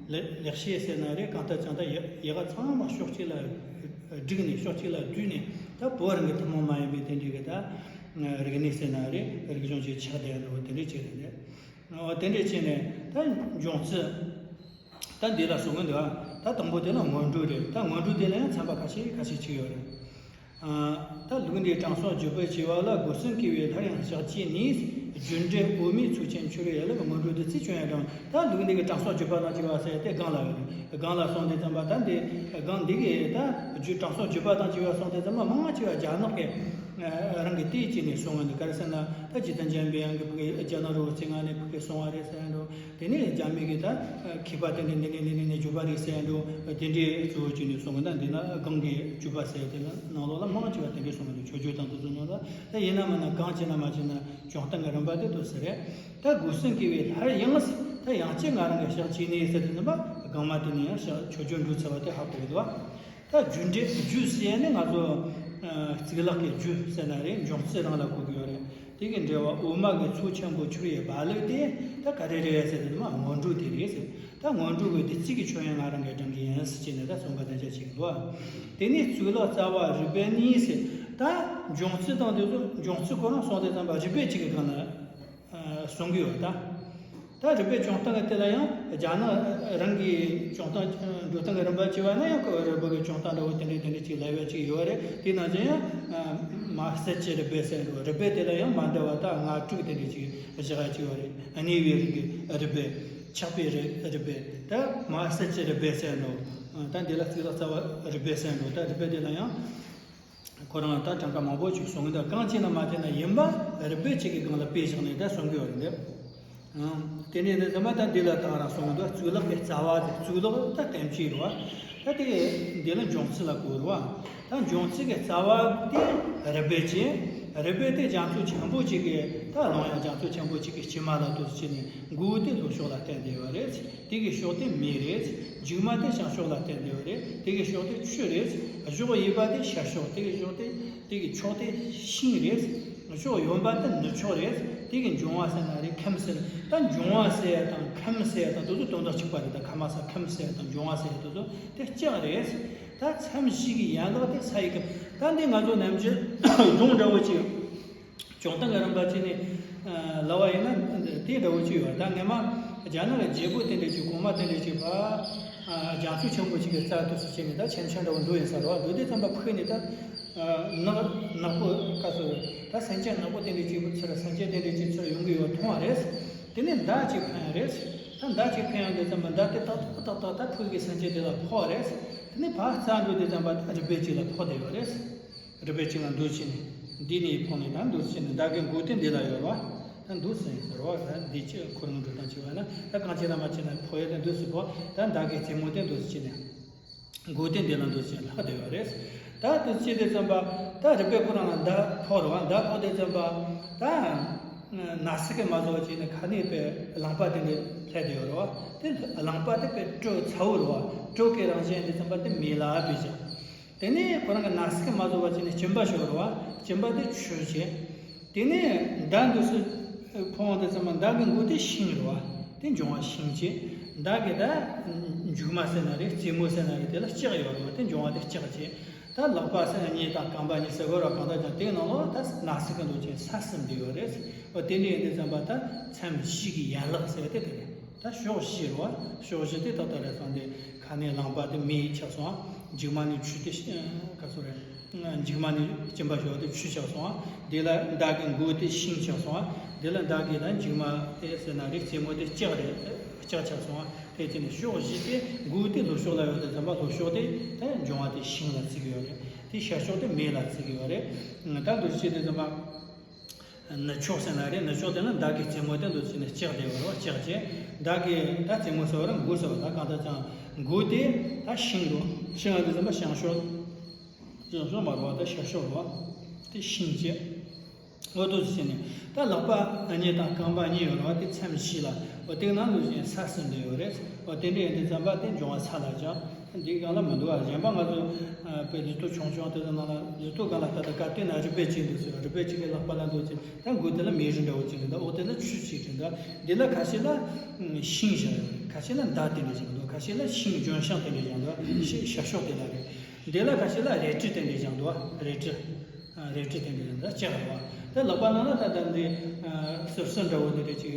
ལེགས་ལེགས་བཤད་ཟེར་ན་རེད། གང་ལྟར་ཀྱང་ད་ཡག་ཡག་ག་ཚང་མ་ཕྱོགས་གཅིག་ལ་བསྒྲིགས་ནས། ཕྱོགས་གཅིག་ལ་བསྡུས་ནས། ད་བོད་རང་གི་ཐུན་མོང་མ་ཡིན་པའི་དེ་འདྲའི་གི་ད་རིག་གནས་ཟེར་ན་རེད། རིག་གཞུང་ཅིག་ཆགས་བསྡད་འདྲ་བོ་དེ་འདྲ་ཅིག་རེད། འོ་དེ་འདྲ་བྱས་ནས་ད་འབྱུང་རྩིས། ད་འདི་ལ་གསུང་གི་འདུག་ད་དང་པོ་དེ་ལ་སྔོན་འགྲོ་རེད། ད་སྔོན་འགྲོ་དེ་ལ་ཡང་ཚན་པ་ཁ་ཤས་ཁ་ཤས་ཅིག་ཡོད་རེད། ད་ལུགས་འདིའི་དྲང་སྲོང་བརྒྱུད་པར་བྱེད་པ་ལ། སྒོ་གསུམ་སྐྱེ་བོའི་སླར་ཡང་ཞག་གཅིག་ནས། རྒྱུ་འབྲས་དབུ་མའི་ཚོགས་ཆེན་ཆུ་རུ་ཡལ་ལ། སྔོན་འགྲོ་བདུད་རྩི་ཁྱོད་ཡང་དྲངས། ད་ལུགས་འདི་གི་དྲང་སྲོང་བརྒྱུད་པ་དང་བཅས་པ་ཟེར་ཏེ་སྒང་ལ་ཡོད་རེད། སྒང་ལ་སོང་དུས་ཙམ་པ་ད་འདི་སྒང་འདི་གི་ད་རྒྱུ་དྲང་སྲོང་བརྒྱུད་པ་དང་བཅས་པ་སོང་དུས་ཙམ་པ་མང་ཆེ་བ་རྒྱ་ནག་གི་རང་གི་དེའི་ཆ་ནས་གསུང་གི་འདུག་ག་རེ་ཟེར་ན། ད་རྗེ་བཙུན་འཇམ་དཔལ་དབྱངས་ཀྱིས་ཕ་གི་རྒྱ་ནག་རི་བོ་རྩེ་ལྔ་ནས་ཕ་གི་གསུངས་པ་རེད་ཟེར་འགྲོ། དེ་ནས་རྒྱ་མི་གིས་ད་མཁས་པ་དེ་འདྲ་འདི་ནས་འདི་ནས་འདི་ནས་བརྒྱུད་པ་རེད་ཟེར་འགྲོ། དེ་འདྲའི་གཙོ་བོ་བྱས་ནས་གསུང་གི་འདུག་འདི་ལ་སྒང་གི་བརྒྱུད་པ་ཟེར་དེ་ལ་ནང་ལོགས་ལ་མང་ཆེ་བ་དེ་འདྲའི་གསུང་གི་འདུག་མཆོད་བརྗོད་དང་དེ་ཚོ་ནང་ལ། ད་ཡིན་ན་མིན་ན་གང་བྱས་ན་མ་བྱས་ན་བྱུང་སྟངས་ཀྱི་རིམ་པ་དེ་འདུག་ཟེར་རེད། ད་སྒོ་གསུམ་སྐྱེ་བོའི་སླར་ཡང་ཟེར། ད་ཡང་བསྐྱར་ང་རང་གི་ཞག་གཅིག་ནས་ཟེར་དུས་ཙམ་པ་སྒང་མ་དེ་ནས་ཡང་ཞག་མཆོད་བརྗོད་འགྲོ་ཚར་བ་དེ་ཧ་གོ་གི་འདུག་ད་རྒྱུ་འབྲས་རྒྱུ་ཟེར་ནས་ང་ཚོ་ཨ་གཙུག་ལག་གི་རྒྱུ་ཟེར་ན་རེད། འབྱུང་རྩིས་རང་ལ་གོ་གི་ཡོད་རེད། དེ་གི་འགྲེལ་བ། འོག་མ་གི་ཚོགས་ཆེན་པོ་ཆུ་རུ་ཡལ་བ་ལུགས་དེ་ད་ག་རེ་རེད་ཟེར་དུས་ཙམ་པ་སྔོན་འགྲོ་དེ་རེད་ཟེར། ད་སྔོན་འགྲོ་གི་བདུད་རྩི་གི་ཁྱོད་ཡང་ང་རང་གིས་དྲངས་གི་ཡིན་ཟེར་བྱས་ནས་ད་གསུངས་པ་དེ་འདྲ་ཞིག་འདུག་དེ་ནས་གཙུག་ལག་རྩ་བ་རུས་སྦལ་གཉིས་ཟེར། ད་འབྱུང་རྩིས་དང་དེ་ཚོ་འབྱུང་རྩིས་ཁོ་རང་སོང་དུས་ཙམ་པ་རུས་སྦལ་གཅིག་གི་སྒང་ལ་ཨ་གསུང་གི་ཡོད་ད། ད་རུས་སྦལ་བྱུང་སྟངས་དེ་ལ་ཡང་རྒྱ་ནག་རང་གི་བྱུང་སྟངས་འགྲོ་སྟངས་ཀྱི་རིམ་པ་བྱས་པ་ན་ཡང་ཁོ་རུས་སྦལ་གྱི་བྱུང་སྟངས་འདྲ་བོ་དེ་འདྲའི་དེ་འདྲའི་ཅིག་ལབ་ཡ་ཅིག་ཡོད་རེད། དེ་ནང་བཞིན་ཡང་མ་གསལ་གྱི་རུས་སྦལ་ཟེར་འགྲོ། རུས་སྦལ་དེ་ལ་ཡང་མ་འདྲ་བ་ད་ལྔ་དྲུག་དེ་འདྲའི་ཅིག་བཞག་ཡ་ཅིག་ཡོད་རེད། གནས་པའི་རིགས་ཀྱི་རུས་སྦལ། ཆགས་པའི་རུས་རུས་སྦལ། ད་མ་གསལ་གྱི་རུས་སྦལ་ཟེར་འགྲོ། ད་འདི་ལ་གཙུག་ལག་རྩ་བ་རུས་སྦལ་ཟེར་འགྲོ། ད་རུས་སྦལ་དེ་ལ་ཡང་ཁོ་རང་ད་གྲངས་ཀ་མང་པོ་ཅིག་གསུང་གི་འདུག་གང་བྱས་ན་མ་བྱས་ན་ཡིན་པ་རུས་སྦལ་གཅིག་གི་སྒང་ལ་དཔེ་བཞག་ནས་ད་གསུང་གི་ཡོད་རེད་འདི། ཨང་། དེ་ནས་འདི་ཚང་མ་ད་འདི་ལ་ད་རང་གསུང་གི་འདུག་གཙུག་ལག་གི་རྩ་བ་དེ། གཙུག་ལག་ད་གཏན་ཚིགས་རེད་བ། ད་དེ་འདི་ལ་འབྱུང་རྩིས་ལ་གོ་རེད་བ། ད་འབྱུང་རྩིས་ཀྱི་རྩ་བ་དེ་རུས་སྦལ་གཅིག་རུས་སྦལ་དེ་རྒྱ་མཚོ་ཆེན་པོ་གཅིག་གི་ད་ལོང་ཡང་རྒྱ་མཚོ་ཆེན་པོ་གཅིག་གི་དཀྱིལ་མ་ལ་འདུག་བྱས་ནས་མགོ་བོ་དེ་ལྷོ་ཕྱོགས་ལ་བསྟན་བསྡད་ཡོད་རེད། དེ་གི་ཕྱོགས་དེ་མེ་རེད། མཇུག་མ་དེ་བྱང་ཕྱོགས་ལ་བསྟན་བསྡད་ཡོད་རེད། དེ་གི་ཕྱོགས་དེ་ཆུ་རེད། གཞོགས་གཡས་པ་དེ་ཤར་ཕྱོགས། དེ་གི་ཕྱོགས་དེ་དེ་གི་ཕྱོགས་དེ་ཤིང་རེད། ཕྱོགས་གཡོན་པ་དེ་ནུབ་ཕྱོགས་རེད། དེ་གི་འབྱུང་བ་ཟེར་ན་རེད། ཁམས་ཟེར། ད་འབྱུང་བ་ཟེར་ཡ་དང་ཁམས་ཟེར་ཡ་དང་དེ་ཚོ་དོན་དག་གཅིག་པ་རེད། ད་ཁ་མ་ས་ཁམས་ཟེར་ཡ་དང་འབྱུང་བ་ཟེར་ཡ་དེ་ཚོ་དེ་ལྕགས་རེད། ད་མཚམས་བཞི་གི་ཡན་ལག་དེ་ས་ཡི་ཁམས། ད་འདི་ང་ཚོ་ནམ་རྒྱུན་སྒྲུང་འདྲ་བོ་ཅིག་བྱུང་སྟངས་ཀྱི་རིམ་པ་བྱས་ནས་ལབ་པ་ཡིན་ན་དེ་འདྲ་བོ་ཅིག་ཡོད། ད་སྔས་མ་རྒྱ་ནག་གི་རྒྱལ་པོ་དེ་འདྲ་ཅིག་གོང་མ་དེ་འདྲ་ཅིག་ཕར་རྒྱ་མཚོ་ཆེན་པོ་ཅིག་གི་རྩ་དུས་སུ་བྱས་ནས་ད་ཆེན་ཆེན་འདྲ་བོ་འདུག་ཡིན་ས་རེད་བ། འདུག་དུས་ཙམ་པ་ཕུག་ནས་ད་ནག་ནག་པོ་ག་ཚོད་ད་སེམས་ཅན་ནག་པོ་དེ་འདྲ་ཅིག་ཚུར་སེམས་ཅན་དེ་འདྲ་ཅིག་ཚུར་ཡོང་གི་ཡོད་མཐོང་བ་རེད། དེ་ནས་མདའ་ཅིག་འཕེན་ཡ་རེད། ད་མདའ་ཅིག་འཕེན་ཡོང་དུས་ཙམ་པ་མདའ་དེ་ཏག་ཏག་ཏག་ཏག་ད་ཕུག་གི་སེམས་ཅན་དེ་ལ་ཕོག་རེད། དེ་ནས་ཕར་རྩ་འགྲོ་དུས་ཙམ་པ་ད་རུས་སྦལ་ཅིག་ལ་ཕོག་བསྡད་ཡོད་རེད། རུས་སྦལ་ཅིག་ལ་འདུག་བྱས་ནས་འདི་ནས་ཕོག་ནས་ད་འདུག་བྱས་ནས་མདའ་གི་མགོ་དེ་འདི་ལ་ཡོད་རེད་བ། ད་འདུག་སེ་ཟེར་བ། ད་འདི་ཅི་ཁོ་རང་འགྲོ་སྟངས་བྱས་པ་ན་ད་གང་བྱས་ན་མ་བྱས་ན་ཕོག་ཡ་དེ་འདུག་སེ་ཕོག་ད་མདའ་གི་རྩེ་མོ་དེ་འདུག་སེ་བྱས་ནས་མགོ་དེ་འདི་ལ་འདུག་སེ་ལྷག་བསྡད་ཡོད་རེད། ད་དེ་བྱས་དུས་ཙམ་པ་ད་རུས་སྦལ་ཁོ་རང་ལ་མདའ་ཕོག་རེད་བ། མདའ་ཕོག་དུས་ཙམ་པ་ད་ན་ཟུག་གི་མ་བཟོ་བ་བྱས་ནས་ཁ་ནས་པའི་རླངས་པ་དེ་འདྲ་ལྷག་བསྡད་ཡོད་རེད་བ། དེ་རླངས་པ་དེ་པའི་དྲོད་ཚ་བོ་རེད་བ། དྲོད་ཀྱི་རང་བཞིན་དེ་ཙམ་པ་དེ་མེ་ལ་བབས་བཞག་དེ་ནས་ཁོ་རང་གི་ན་ཟུག་གི་མ་བཟོ་བ་བྱས་ནས་གཅིན་པ་ཤོར་རེད་བ། གཅིན་པ་དེ་ཆུ་བྱས། དེ་ནས་མདའ་འདུག་སེ་ཕོག་དུས་ཙམ་པ་མདའ་གི་མགོ་དེ་ཤིང་རེད་བ། དེ་འབྱུང་བ་ཤིང་བྱས། མདའ་གི་ད་མཇུག་མ་ཟེར་ན་རེད། རྩེ་མོ་ཟེར་ན་རེད། དེ་ལ་ལྕགས་ཡོད་རེད་བ། དེ་འབྱུང་བ་དེ་ལྕགས་བྱས། ད་ལག་པ་ཟེར་ན་གཉིས་དང་རྐང་པ་གཉིས་ཟེར་དགོས་རེད་བ། གང་ལྟར་ཀྱང་དེའི་ནང་ལོགས་ད་ན་ཟུག་གི་འདུག་ཅིང་ས་ཟིན་བསྡད་ཡོད་རེད་བ། དེ་འདྲ་ཡིན་དུས་ཙམ་པ་ད་མཚམས་བཞི་གི་ཡན་ལག་ཟེར་དེ་དེ་རེད། ད་ཕྱོགས་བཞི་རེད་བ། ཕྱོགས་བཞི་དེ་ཏག་ཏག་རེད་སོང་སྟེ། ཁ་ནས་རླངས་པ་དེ་མེ་ཆགས་སོང་། མཇུག་མ་ནས་ཆུ་དེ་ཤི་ག་ཚོད་རེད། མཇུག་མ་ནས་གཅིན་པ་ཤོར་དེ་ཆུ་ཆགས་སོང་། དེ་ལ་མདའ་གི་མགོ་དེ་ཤིང་ཆགས་སོང་། དེ་ལ་མདའ་གི་ད་མཇུག་མ་དེ་ཟེར་ན་རེད། རྩེ་མོ་དེ་ལྕགས་རེད། ལྕགས་ཆགས་སོང་། དེ་བྱས་ནས་ཕྱོགས་བཞི་དེ། མགོ་དེ་ལྷོ་ཕྱོགས་ལ་ཡོད་དུས་ཙམ་པ་ལྷོ་ཕྱོགས་དེ་ད་འབྱུང་བ་དེ་ཤིང་ལ་བརྩི་གི་ཡོད་རེད། དེ་ཤར་ཕྱོགས་དེ་མེ་ལ་བརྩི་གི་ཡོད་རེད། ད་འདུག་སེ་བྱས་དུས་ཙམ་པ། ནུབ་ཕྱོགས་ཟེར་ན་རེད། ནུབ་ཕྱོགས་དེ་ལ་མདའ་གི་རྩེ་མོ་དེ་འདུག་སེ་ནས་ལྕགས་བསྡད་ཡོད་རེད་བ། ལྕགས་བྱས། མདའ་གི་ད་རྩེ་མོ་ཟེར་བ་རེད། མགོ་ཟེར་བ་ད་གང་ལྟར་ཀྱང་མགོ་དེ་ད་ཤིང་རེད། ཤིང་ལ་དེ་ཙམ་པ་བྱང་ཕྱོགས། བྱང་ཕྱོགས་མ་རེད་བ། ད་ཤར་ཕྱོགས་རེད་བ། དེ་ཤིང་བྱས། འོ་འདུག་སེ་བྱས་ནས་ད་ལག་པ་གཉིས་དང་རྐང་པ་གཉིས་ཡོད་རེད་བ། དེ་མཚམས་བཞི་ལ། འོ་དེ་ནང་འདུག་སེ་ས་ཟིན་བསྡད་ཡོད་རེད། འོ་དེ་འདྲ་ཡིན་དུས་ཙམ་པ་དེ་འབྱུང་བ་ས་ལ་བཞག་འདིའི་སྒང་ལ་མི་འདུག་བ། གཞན་པ་ང་ཚོ་ཨ་དཔེ་ལུས་སྟོབས་ཆུང་ཆུང་དེ་ཚོ་ནང་ལ་ལུས་སྟོབས་སྒང་ལ་ལྟ་ད་ག་དུས་ན་རུས་སྦལ་གཅིག་འདུག་ཟེར། རུས་སྦལ་གཅིག་གི་ལག་པ་ལ་འདུག་ཅིང་ད་མགོ་དེ་ལ་མེ་རི་འདྲ་བོ་གཅིག་རེད། ད་འོག་དེ་ལ་ཆུ་གཅིག་རེད། ད་འདི་ལ་ཁ་ཤས་ལ་ཤིང་བཞག་ཡོད། ཁ་ཤས་ལ་མདའ་དེ་འདྲ་ཞིག་འདུག་ཁ་ཤས་ལ་ཤིང་ལྗོན་ཤིང་དེ་འདྲ་བཞག་འདུག་ཤ་ཤར་ཕྱོགས་དེ་ལ་རེད། འདི་ལ་ཁ་ཤས་ལ་རལ་གྲི་དེ་འདྲ་བཞག་འདུག་རལ་གྲི། རལ་གྲི་དེ་འདྲ་ཡིན་ད་ལྕགས་རེད་བ། ད་ལག་པ་ནང་ན་ད་ད་འདི་སིབ་སིབ་འདྲ་བོ་དེ་འདྲ་ཅིག་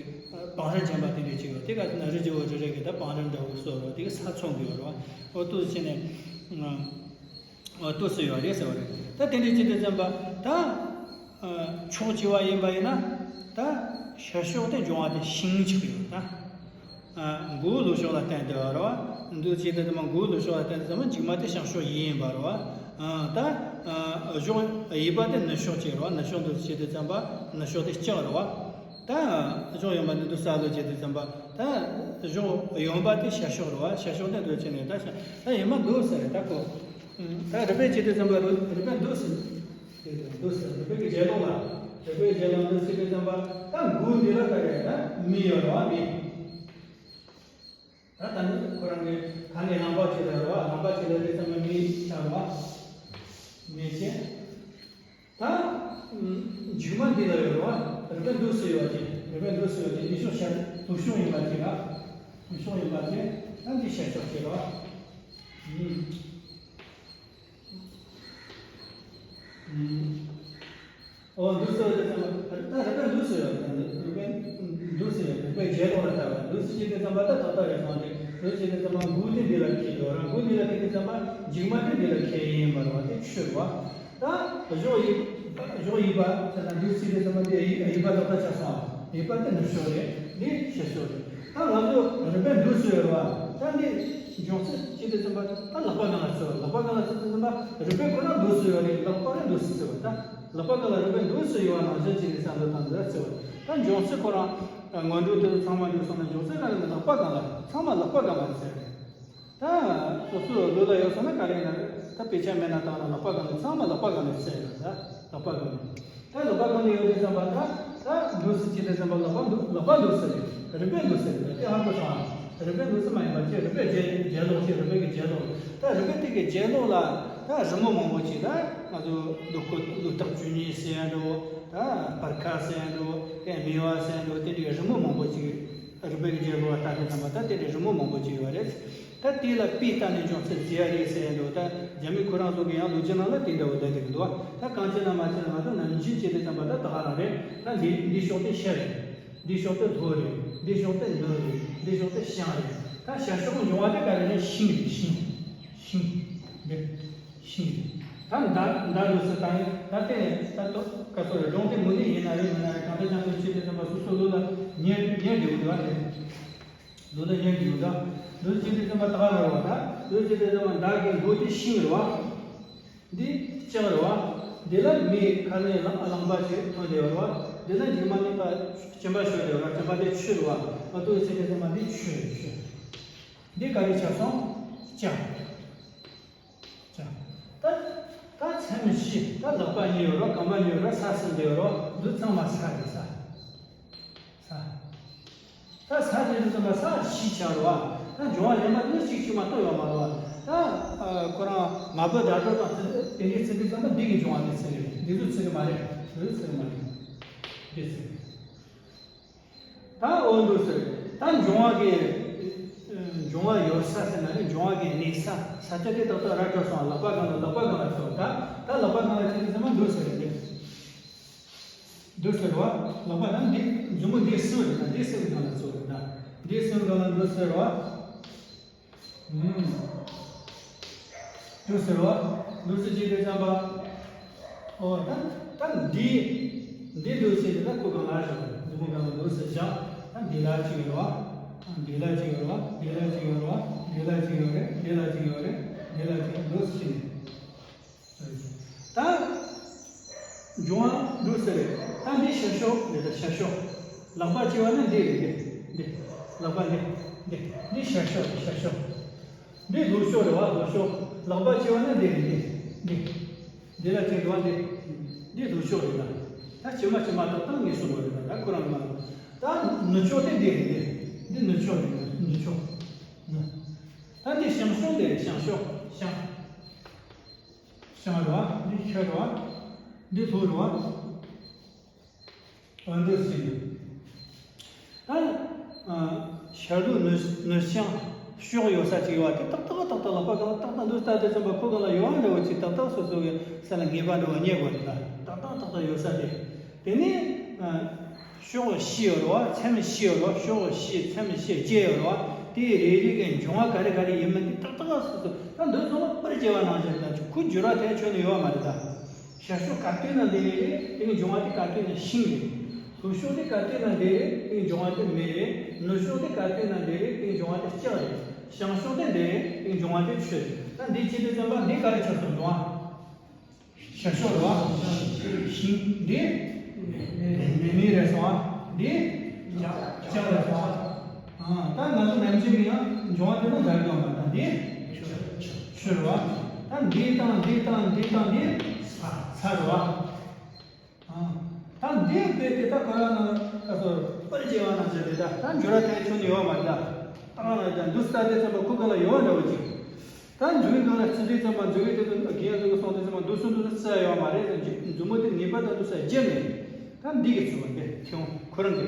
བང་རིམ་ཅན་པ་དེ་འདྲ་ཅིག་ཡོད། དེ་ག་ཚོད་ན་རི་རྒྱལ་པོ་རེ་རེ་གི་ད་བང་རིམ་འདྲ་བོ་བཟོ་རོགས་དེ་གི་ས་མཚོན་གི་ཡོད་རེད་བ། འོ་འདུག་སེ་བྱས་ནས་ ཨ་ལྟོས་སུ་ཡོད་རེད་ཟེར་བ་རེད། ད་དེ་འདྲའི་ཅི་སྟེ་ཙམ་པ་ད་ཕྱོགས་བཅུ་བ་ཡིན་པ་ཡིན་ན། ད་ཤར་ཕྱོགས་དེ་འབྱུང་བ་དེ་ཤིང་ཆགས་ཡོད་ད། མགོ་བོ་ལྷོ་ཕྱོགས་ལ་བསྟན་ཏེ་ཡོད་རེད་བ། འདུག་ཅི་སྟེ་ཙམ་པ་མགོ་བོ་ལྷོ་ཕྱོགས་ལ་བསྟན་ཏེ་ཙམ་པ་མཇུག་མ་དེ་བྱང་ཕྱོགས་ཡིན་པ་རེད་བ། ད་གཞོགས་གཡས་པ་དེ་ནུབ་ཕྱོགས་ཅིག་རེད་བ། ནུབ་ཕྱོགས་འདུག་ཅི་སྟེ་ཙམ་པ་ནུབ་ཕྱོགས་དེ་ལྕགས་རེད་བ། ད་གཞོགས་གཡོན་པ་ནི་འདུག་ས་ལོ་ཅི་སྟེ་ཙམ་པ་ད་གཞོགས་གཡོན་པ་དེ་ཤར་ཕྱོགས་རེད་བ། ཤར་ཕྱོགས་དེ་འདུག་ཅི་ནས་ད་ཤར་ད་ཡིན་མ་འདུག་ཟེར་རེད་ད་ཁོ། ད་རུས་སྦལ་ཅི་སྟེ་ཙམ་པ་རུས་སྦལ་འདུག་ཟེར། འདུག་ཟེར་རུས་སྦལ་གྱི་ལྗགས་ལུང་ལ། རུས་སྦལ་ལྗགས་ལུང་འདུག་ཟེར་ཙམ་པ་ད་མགོ་འདི་ལ་ད་རེད་ད་མིག་ཡོད་རེད་བ། མིག་ད་ད་ནི་ཁོ་རང་གི་ད་ནི་རྣམ་པ་ཅིག་ལ་རེད་བ། རྣམ་པ་ཅིག་ལ་དེ་ཙམ་པ་མིག་ཆགས་རེད་བ། མིག་ཆེ། ད་མཇུག་མ་འདི་ལ་ཡོད་རེད་བ། རུས་སྦལ་འདུག་ཟེར་ཡོད་ཅིག་རུས་སྦལ་འདུག་ཟེར་ཡོད་ཅིག་འདི་ཕྱོགས་ཤར་ལྷོ་ཕྱོགས་ཡིན་པ་ཅིག་ར། ལྷོ་ཕྱོགས་ཡིན་པ་ཅིག་ད་འདི་ཤར་ཕྱོགས་ཅིག་རེད་བ། ཨོ་འདུག་ཟེར་བ་དེ་ཙམ་པ་ད་རུས་སྦལ་འདུག་ཟེར་ཡོད། ད་རུས་སྦལ་འདུག་ཟེར་ཡོད། རུས་སྦལ་ལྗགས་ལུང་ལ་ལྟ་བ་འདུག་ཟེར་གྱི་དེ་ཙམ་པ་ད་ཏག་ཏག་རེད་སོང་སྟེ། འདུག་ཟེར་གྱི་དེ་ཙམ་པ་མགོ་དེ་འདི་ལ་འཁེལ་ཡོད་ར། མགོ་འདི་ལ་འཁེལ་གྱི་དེ་ཙམ་པ་མཇུག་མ་དེ་འདི་ལ་འཁེལ་ཡིན་པ་རེད་བ། དེ་ཆོས་རེད་བ། ད་གཞོགས་གཡས་གཞོགས་གཡས་པ་ཟེར་ན་འདུག་ཟེར་གྱི་དེ་ཙམ་པ་དེ་གཡས་གཡས་པ་ཏག་ཏག་ཆགས་སོང་། གཡས་པ་དེ་ནུབ་ཕྱོགས་རེད། འདི་ཤར་ཕྱོགས་རེད། ད་ང་ཚོ་རུས་སྦལ་འདུག་ཟེར་ཡོད་རེད་བ། ད་འདི་འབྱུང་ཚུལ་ཅི་སྟེ་ཙམ་པ་ད་ལག་པ་སྒང་ལ་ཚུད་པ། ལག་པ་སྒང་ལ་ཚུད་དུས་ཙམ་པ་རུས་སྦལ་ཁོ་རང་འདུག་ཟེར་ཡོད་རེད། ལག་པ་རང་འདུག་ཟེར་ཟེར་བ། ད་ལག་པ་སྒང་ལ་རུས་སྦལ་འདུག་ཟེར་ཡོད་པ་ནང་བཞིན་བྱས་ནས་བསམ་བློ་བཏང་ནས་ཟེར་བ། ད་འབྱུང་ཚུལ་ཁོ་རང་སྔོན་འགྲོ་དེ་ཚང་མ་འགྲོ་སོང་ན་འབྱུང་ཚུལ་ག་རེ་ལ་ལག་པ་སྒང་ལ་ཚང་མ་ལག་པ་སྒང་ལ་ཟེར་རེད། ད་སོ་སོའི་ལུགས་ལ་ཡོད་སོང་ན་ག་རེ་ཡིན་ན་རེད། ད་དཔེ་ཆ་མེད་ན་བཏང་ན་ལག་པ་སྒང་ལ་ཚང་མ་ལག་པ་སྒང་ལ་ཟེར་ཡོད་རེད། ད་ལག་པ་སྒང་ལ། ད་ལག་པ་སྒང་ལ་ཡོད་དུས་ཙམ་པ་ད་ད་འདུག་ཟེར་གྱི་དུས་ཙམ་པ་ལག་པ་འདུག་ལག་པ་འདུག་ཟེར་རེད། རུས་སྦལ་འདུག་ཟེར་རེད། དེ་ཧ་གོ་སོང་ཨ། རུས་སྦལ་འདུག་ཟེར་མ་ཡིན་པ་ཅི། རུས་སྦལ་ལྗགས་ལྗགས་ལུང་ཅི། རུས་སྦལ་གྱི་ལྗགས་ལུང་། ད་རུས་སྦལ་དེ་གི་ལྗགས་ལུང་ལ་ད་རི་མོ་མང་པོ་ཅིག་ད་ང་ཚོ་ལོ་སྐོར་ལོ་རྟགས་བཅུ་གཉིས་ཟེར་ཡ་འགྲོ། ད་སྤར་ཁ་ཟེར་ཡ་འགྲོ། དེ་སྨེ་བ་ཟེར་ཡ་འགྲོ། དེ་འདྲའི་རི་མོ་མང་པོ་ཅིག་རུས་སྦལ་གྱི་ལྗགས་ལུང་ལ་ལྟ་དུས་ཙམ་པ་ད་དེ་འདྲའི་རི་མོ་མང་པོ་ཅིག་ཡོད་རེད། ད་དེ་ལ་དཔེ་ལྟ་ནས་འབྱུང་ཚུལ་བྱེད་ཡ་རེད་ཟེར་ཡ་འདུག་ད་རྒྱ་མི་ཁོ་རང་ཚོ་གི་ཡང་ལོ་རྒྱུས་ནང་ལ་དེ་འདྲ་བོ་བསྡད་ཀྱི་འདུག་ད་གང་བྱས་ན་མ་བྱས་ན་ང་ཚོ་ནམ་རྒྱུན་བྱེད་དུས་ཙམ་པ་ད་ད་ག་རང་རེད། ད་འདི་འདི་ཕྱོགས་དེ་ཤར་རེད། འདི་ཕྱོགས་དེ་ལྷོ་རེད། འདི་ཕྱོགས་དེ་ནུབ་རེད། འདི་ཕྱོགས་དེ་བྱང་རེད། ད་ཤར་ཕྱོགས་འབྱུང་བ་དེ་ག་རེ་རེད། ཤིང་རེད། ཤིང་ཤིང་འདི་ཤིང་རེད། ད་མདའ་མདའ་འདུག་ཟེར་ད་ཡིན་ད་དེ་ནས་ད་ལྟོ་ག་ཚོད་རེད། སྒྲུང་དེ་མུ་མཐུད་ཡིན་ན་རེད་མིན་ན་རེད། གང་ལྟར་ཀྱང་དེ་བྱེད་དུས་ཙམ་པ་སོ་སོའི་ལུགས་ལ་ཉན་ཉན་འདྲི་བོ་འདྲ་བ་རེད། ལོ་ན་ཉན་གྱི་ཡོད་ད། ལོ་ཅི་སྟེ་ཙམ་པ་ད་ག་རེད་བ། ད་ལོ་ཅི་སྟེ་ཙམ་པ་མདའ་གི་མགོ་དེ་ཤིང་རེད་བ། འདི་ལྕགས་རེད་བ། འདི་ལ་མི་ཁ་ནས་རླངས་རླངས་པ་ཞིག་ཐོན་བསྡད་ཡོད་རེད་བ། འདི་ལ་མཇུག་མ་ནས་ཕར་སྐྱེམས་པ་ཤོར་བསྡད་ཡོད་རེད། སྐྱེམས་པ་དེ་ཆུ་རེད་བ། ང་ཚོ་ཅི་སྟེ་ཙམ་པ་འདི་ཆུ་རེད་ཆུ། འདི་ག་རེ་ཆགས་སོང་། ལྕགས། ལྕགས། ད་ད་མཚམས་བཞི་ད་ལག་པ་གཉིས་ཡོད་རེད། རྐང་པ་གཉིས་ཡོད་རེད། ས་ཟིན་བསྡད་ཡོད་རེད་བ། འདི་ཚང་མ་ས་རེད་ས། ས། ད་ས་དེ་ཚོ་ཚང་མ་ས་བཞི་ཆགས་རེད་བ། ད་འབྱུང་བ་ལེན་པ་དེ་ཚོ་གཅིག་གཅིག་མ་གཏོགས་ཡོད་མ་རེད་བ། ད་ཁོ་རང་མ་བུ་ཟླ་གྲོགས་དང་དེ་འདྲའི་ཚིག་དེ་ཚང་མ་འདི་གི་འབྱུང་བ་དེ་ཚིག་རེད། འདི་ཚོ་ཚིག་གི་མ་རེད། འདི་ཚོ་ཚིག་གི་མ་རེད། འདི་ཚིག་རེད། ད་འོ་འདུག་ཟེར། ད་འབྱུང་བ་གི་འབྱུང་བ་ཡོད་ས་ཟེར་ན་ནི་འབྱུང་བ་གི་གནས་ས་ས་ཆ་དེ་ཏག་ཏག་ར་འཕྲོད་སོང་། ལག་པ་སྒང་ལ་ལག་པ་སྒང་ལ་ཚུད། ད་ད་ལག་པ་སྒང་ལ་ཚུད་དུས་ཙམ་པ་འདུག་ཟེར་རེད། འདི་འདི་ཟེར་བ། ལག་པ་ན་འདི་མཛུབ་མོ་འདི་གསུམ་རེད་ན་འདི་གསུམ་གྱི་སྒང་ལ་ཚུད་རེད་ན། འདི་གསུམ་སྒང་ལ་འདི་ཟེར་བ། ཨུམ། འདི་ཟེར་བ། འདི་ཟེར་གྱི་དེ་ཙམ་པ། ཨོ་ད་ད་འདི་འདི་འདི་ཟེར་གྱི་ད་ཁོ་སྒང་ལ་བཞག་མཛུབ་མོ་སྒང་ལ་འདི་ཟེར་བཞག་ད་འདི་ལ་གཅིག་ཡོད་རེད་བ། འདི་ལ་གཅིག་ཡོད་རེད་བ། འདི་ལ་གཅིག་ཡོད་རེད་བ། འདི་ལ་གཅིག་ཡོད་རེད། འདི་ལ་གཅིག་ཡོད་རེད། འདི་ལ་གཅིག་འདི་ཟེར་གྱི་ནས། ད་འབྱུང་བ་འདུག་ཟེར་རེད། ད་འདི་ཤར་ཕྱོགས་རེད། ད་ཤར་ཕྱོགས། ལག་པ་གཅིག་པ་ནི་འདི་རེད། འདི་འདི། ལག་པ་འདི་འདི། འདི་ཤར་ཕྱོགས་རེད། ཤར་ཕྱོགས། འདི་ལྷོ་ཕྱོགས་རེད་བ། ལྷོ་ཕྱོགས། ལག་པ་གཅིག་པ་ནི་འདི་རེད། འདི་འདི། འདི་ལ་གཅིག་འདུག་བ། འདི་འདི་ལྷོ་ཕྱོགས་རེད་ད། ད་ཕྱི་མ་ཕྱི་མ་ད་ད་ངེས་སུ་མ་རེད་ད། ད་ཁོ་རང་མ་རེད། ད་ནུབ་ཕྱོགས་དེ་འདི་རེད། འདི་འདི་ནུབ་ཕྱོགས་རེད། ནུབ་ཕྱོགས། ནུབ། ད་འདི་བྱང་ཕྱོགས་འདི་རེད། བྱང་ཕྱོགས་བྱང་། བྱང་རེད་བ། འདི་ཤར་རེད་བ། འདི་ལྷོ་རེད་བ། འོ་འདི་ཟེར་གྱི་ཡོད། ད་ཤར་ལྷོ་ནུབ་ནུབ་བྱང་ཕྱོགས་ཡོད་ས་ཅིག་ཡོད་པ་དེ་ཏག་ཏག་ཏག་ཏག་ལག་པ་གང་ལ་ཏག་ཏག་འདུག་ལྟ་དུས་ཙམ་པ་ཁོ་གང་ལ་ཡོད་པ་འདྲ་བོ་ཅིག་ཏག་ཏག་སོ་སོ་གི་ས་ལ་ངེས་པ་འདྲ་བོ་རྙེད་དགོས་རེད་ད། ཏག་ཏག་ཏག་ཏག་ཡོད་ས་དེ། དེ་ནས་ཕྱོགས་བཞི་ཡོད་རེད་བ། མཚམས་བཞི་ཡོད་རེད་བ། ཕྱོགས་བཞི་མཚམས་བཞི་བཅས་ཡོད་རེད་བ། དེའི་རེ་རེ་གི་འབྱུང་བ་ག་རེ་ག་རེ་ཡིན་མིན་དེ་ཏག་ཏག་སོ་སོ་ད་འདི་ཚང་མ་པར་བྱས་པ་ནང་བཞིན་ད་ཁོ་འགྱུར་བ་དེ་ཁྱོན་ནས་ཡོད་མ་རེད་ད། ཤར་ཕྱོགས་ག་དུས་ན་འདི་རེད། དེ་གི་འབྱུང་བ་དེ་ག་དུས་ན་ཤིང་རེད། ལྷོ་ཕྱོགས་དེ་ག་དུས་ན་འདི་རེད། དེ་གི་འབྱུང་བ་དེ་མེ་རེད། ནུབ་ཕྱོགས་དེ་ག་དུས་ན་འདི་རེད། དེ་གི་འབྱུང་བ་དེ་ལྕགས་རེད། བྱང་ཕྱོགས་དེ་འདི་རེད། དེ་གི་འབྱུང་བ་དེ་ཆུ་རེད། ད་འདི་བྱས་དུས་ཙམ་པ་འདི་ག་རེ་ཆགས་སོང་འབྱུང་བ། ཤར་ཕྱོགས་རེད་བ། ཤིང་འདི་མེ་མེ་རེད་སོང་ཨ། འདི་ལྕགས་ལྕགས་རེད་སོང་ཨ། ཨ་ད་ང་ཚོ་ནམ་རྒྱུན་གྱི་ཡང་འབྱུང་བ་དེ་ཚོ་འདྲ་གི་ཡོད་མ་རེད། ད་འདི་ཆུ་རེད་བ། ད་འདི་དང་འདི་དང་འདི་དང་འདི་ས་ས་རེད་བ། ཨ་ད་འདི་རྦད་དེ་ད་ཁོ་རང་ན་ཨ་ཚོ་པར་བྱས་པ་ནང་བཞིན་རེད། ད་ད་འགྱུར་བ་ཐེབས་ཆོག་ནི་ཡོད་མ་རེད། ད་ཨ་ད་འདུག་ས་དེ་ཚོ་ཁོ་ག་ལ་ཡོད་འདྲ་བོ་ཅིག་ད་འཇུག་གི་སྒང་ལ་ཚིག་དེ་ཙམ་པ་འཇུག་གི་དེ་ཚོ་རྒན་ཚོ་གི་གསུང་དེ་ཙམ་པ་འདུག་སུ་འདུག་ས་རྩི་ཡ་ཡོད་མ་རེད། མཛུབ་མོ་དེ་ངེས་པར་དུ་འདུག་ས་བརྒྱབ་ནས་ད་འདི་གི་ཚུལ་བ་འདི་ཁྱེད་ཁོ་རང་གི་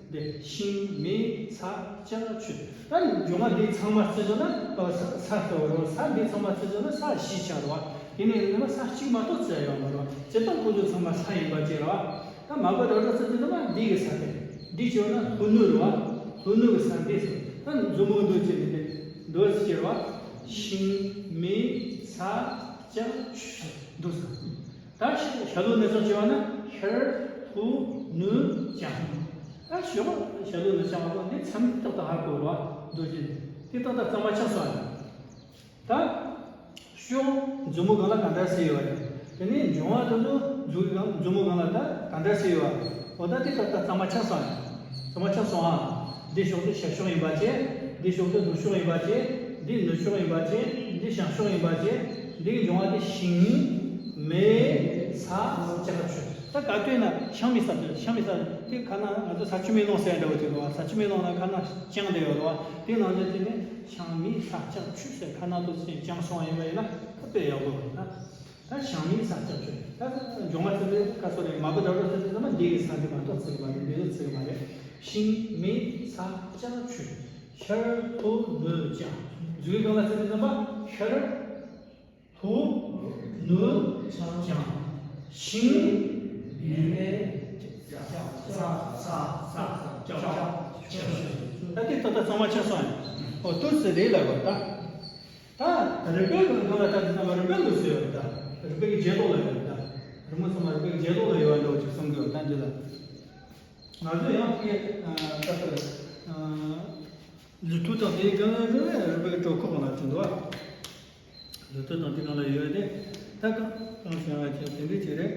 འདི་ཤིང་མེ་ས་ལྕགས་ཆུ་ད་འབྱུང་བ་འདི་ཚང་མ་རྩི་བྱུང་ན་ས་ས་རྩི་བ་རེད། ས་འདི་ཚང་མ་རྩི་བྱུང་ན་ས་བཞི་ཆགས་རེད་བ། དེ་ནས་ཡིན་ན་ས་གཅིག་མ་གཏོགས་རྩི་ཡ་ཡོད་མ་རེད་བ། སྤྱིར་བཏང་ཁོ་ཚོ་ཚང་མ་ས་ཡིན་པ་བཅས་རེད་བ། ད་མ་པ་ར་ར་ས་དེ་ཚང་མ་འདི་གི་ས་དེ་འདི་བྱས་ན་ལྷོ་ནུབ་རེད་བ། ལྷོ་ནུབ་གི་ས་འདི་ཟེར། ད་མཛུབ་མོ་འདུག་བྱས་ནས་འདི་འདུག་ཟེར་བ། ཤིང་མེ་ས་ལྕགས་ཆུ་འདུག་ཟེར། ད་ཤར་ལྷོ་ནུབ་བྱས་ན་ཤར་ལྷོ་ནུབ་བྱང་། ད་ཤར་ལྷོ་ནུབ་བྱང་བ་འདི་མཚམས་ཏག་ཏག་ཧ་གོ་རེད་བ། འདུག་བྱས་ནས་འདི་ཏག་ཏག་གཙང་མ་ཆགས་སོང་ཨ། ད་ཕྱོགས་མཛུབ་མོ་སྒང་ལ་ག་འདྲ་ཟེར་ཡོད་རེད། དེ་ནས་འབྱུང་བ་དེ་ཚོ་མཛུབ་གུ་སྒང་མཛུབ་མོ་སྒང་ལ་ད་ག་འདྲ་ཟེར་ཡོད་རེད། འོ་ད་དེ་ད་ད་གཙང་མ་ཆགས་སོང་ཡ། གཙང་མ་ཆགས་སོང་ཨ། འདི་ཕྱོགས་དེ་ཤར་ཕྱོགས་ཡིན་པ་བྱས། འདི་ཕྱོགས་དེ་ནུབ་ཕྱོགས་ཡིན་པ་བྱས། འདི་ནུབ་ཕྱོགས་ཡིན་པ་བྱས། འདི་བྱང་ཕྱོགས་ཡིན་པ་བྱས། འདིའི་འབྱུང་བ་དེ་ཤིང་མེ་ས་ལྕགས་ཆུ། ད་ག་དུས་ན་ཤིང་མེ་ས་ཆུ་ཤིང་མེ་ས་དེ་ཁ་ན་ང་ཚོ་ས་ཆུ་མེ་རླུང་ཟེར་འདྲ་བོ་ཅིག་རེད་བ། ས་ཆུ་མེ་རླུང་ལ་ཁ་ན་ལྕང་བསྡད་ཡོད་རེད་བ། དེ་ནང་བཞིན་བྱས་ནས། ཤིང་མེ་ས་ལྕགས་ཆུ་ཟེར་ཁ་ན་ཏོག་ཙམ་ཅིག་བྱང་སོང་ཡིན་པ་ཡིན་ན་ད་དཔེ་ཡག་པོ་རེད་ད། ད་ཤིང་མེ་ས་ལྕགས་ཆུ་ད་འབྱུང་བ་ཚོ་ལས་ཀ་སོ་རེད། མ་བུ་ད་རོ་ཚོ་དེ་ཚོ་མ་འདི་གི་ས་འདི་མ་གཏོགས་ཚིག་མ་རེད། འདི་ཚོ་ཚིག་མ་རེད། ཤིང་མེ་ས་ལྕགས་ཆུ། ཤར་ལྷོ་ནུབ་བྱང་། མཛུབ་གུ་སྒང་ལ་ཚིག་དེ་ཚོ་མ་ཤར་ལྷོ་ནུབ་བྱང་། ཤིང་མེ་ས་ས་ས་ལྕགས་ཆུ། ད་འདི་ད་ལྟ་གཙང་མ་ཆགས་སོང་ཡ། ཨོ་ཏུ་སི་རེད་ལ་བ་ད། ད་རི་པིན་གྱི་སྒང་ལ་ད་དེ་ཚང་མ་རི་པིན་དུ་ཟེར་བ་ད། རི་པིན་གྱི་རྒྱན་ལོགས་ལ་ཡོད་ད། རི་མོ་ཚང་མ་རི་པིན་གྱི་རྒྱན་ལོགས་ལ་ཡོད་པ་འདྲ་བོ་ཅིག་གསུང་གི་ཡོད་ད་འདི་ལ། ང་ཚོ་ཡང་དེ་ད་ལྟ་ལུ་ཐུ་དང་དེའི་སྒང་ལ་རི་པིན་གྱི་གྲོགས་ཁོག་ལ་ཐོན་འདུག་བ། ལུ་ཐུ་དང་དེ་སྒང་ལ་ཡོད་དེ། ད་གང་གང་བྱུང་བ་ཅིག་དེ་འདྲ་ཅིག་རེད།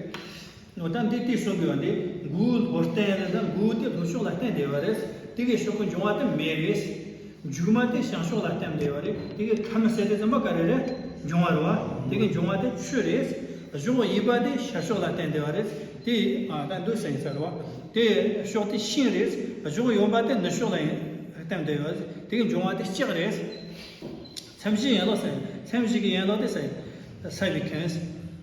འོ་ད་འདི་དེ་གསུང་གི་ཡོད་འདི། མགོ་བོ་ལྷོ་བསྟན་རེད་ད། མགོ་བོ་དེ་ལྷོ་ཕྱོགས་ལ་བསྟན་བསྡད་པ་རེད། དེ་གི་ཕྱོགས་ཀྱི་འབྱུང་བ་དེ་མེ་རེད། མཇུག་མ་དེ་བྱང་ཕྱོགས་ལ་བསྟན་བསྡད་པ་རེད། དེ་གི་ཁམས་ཟེར་དེ་ཙམ་པ་ག་རེ་རེད། འབྱུང་བ་རེད་བ། དེ་གི་འབྱུང་བ་དེ་ཆུ་རེད། གཞོགས་གཡས་པ་དེ་ཤར་ཕྱོགས་ལ་བསྟན་བསྡད་པ་རེད། དེ་ཨ་ད་འདུག་ཟེར་ཡིན་ས་རེད་བ། དེ་ཕྱོགས་དེ་ཤིང་རེད། གཞོགས་གཡོན་པ་དེ་ནུབ་ཕྱོགས་ལ་བསྟན་བསྡད་པ་རེད། དེ་གི་འབྱུང་བ་དེ་ལྕགས་རེད། མཚམས་བཞིའི་ཡན་ལག་ཟེར། མཚམས་བཞི་གི་ཡན་ལག་དེ་ས་ས་བའི་ཁྱོན།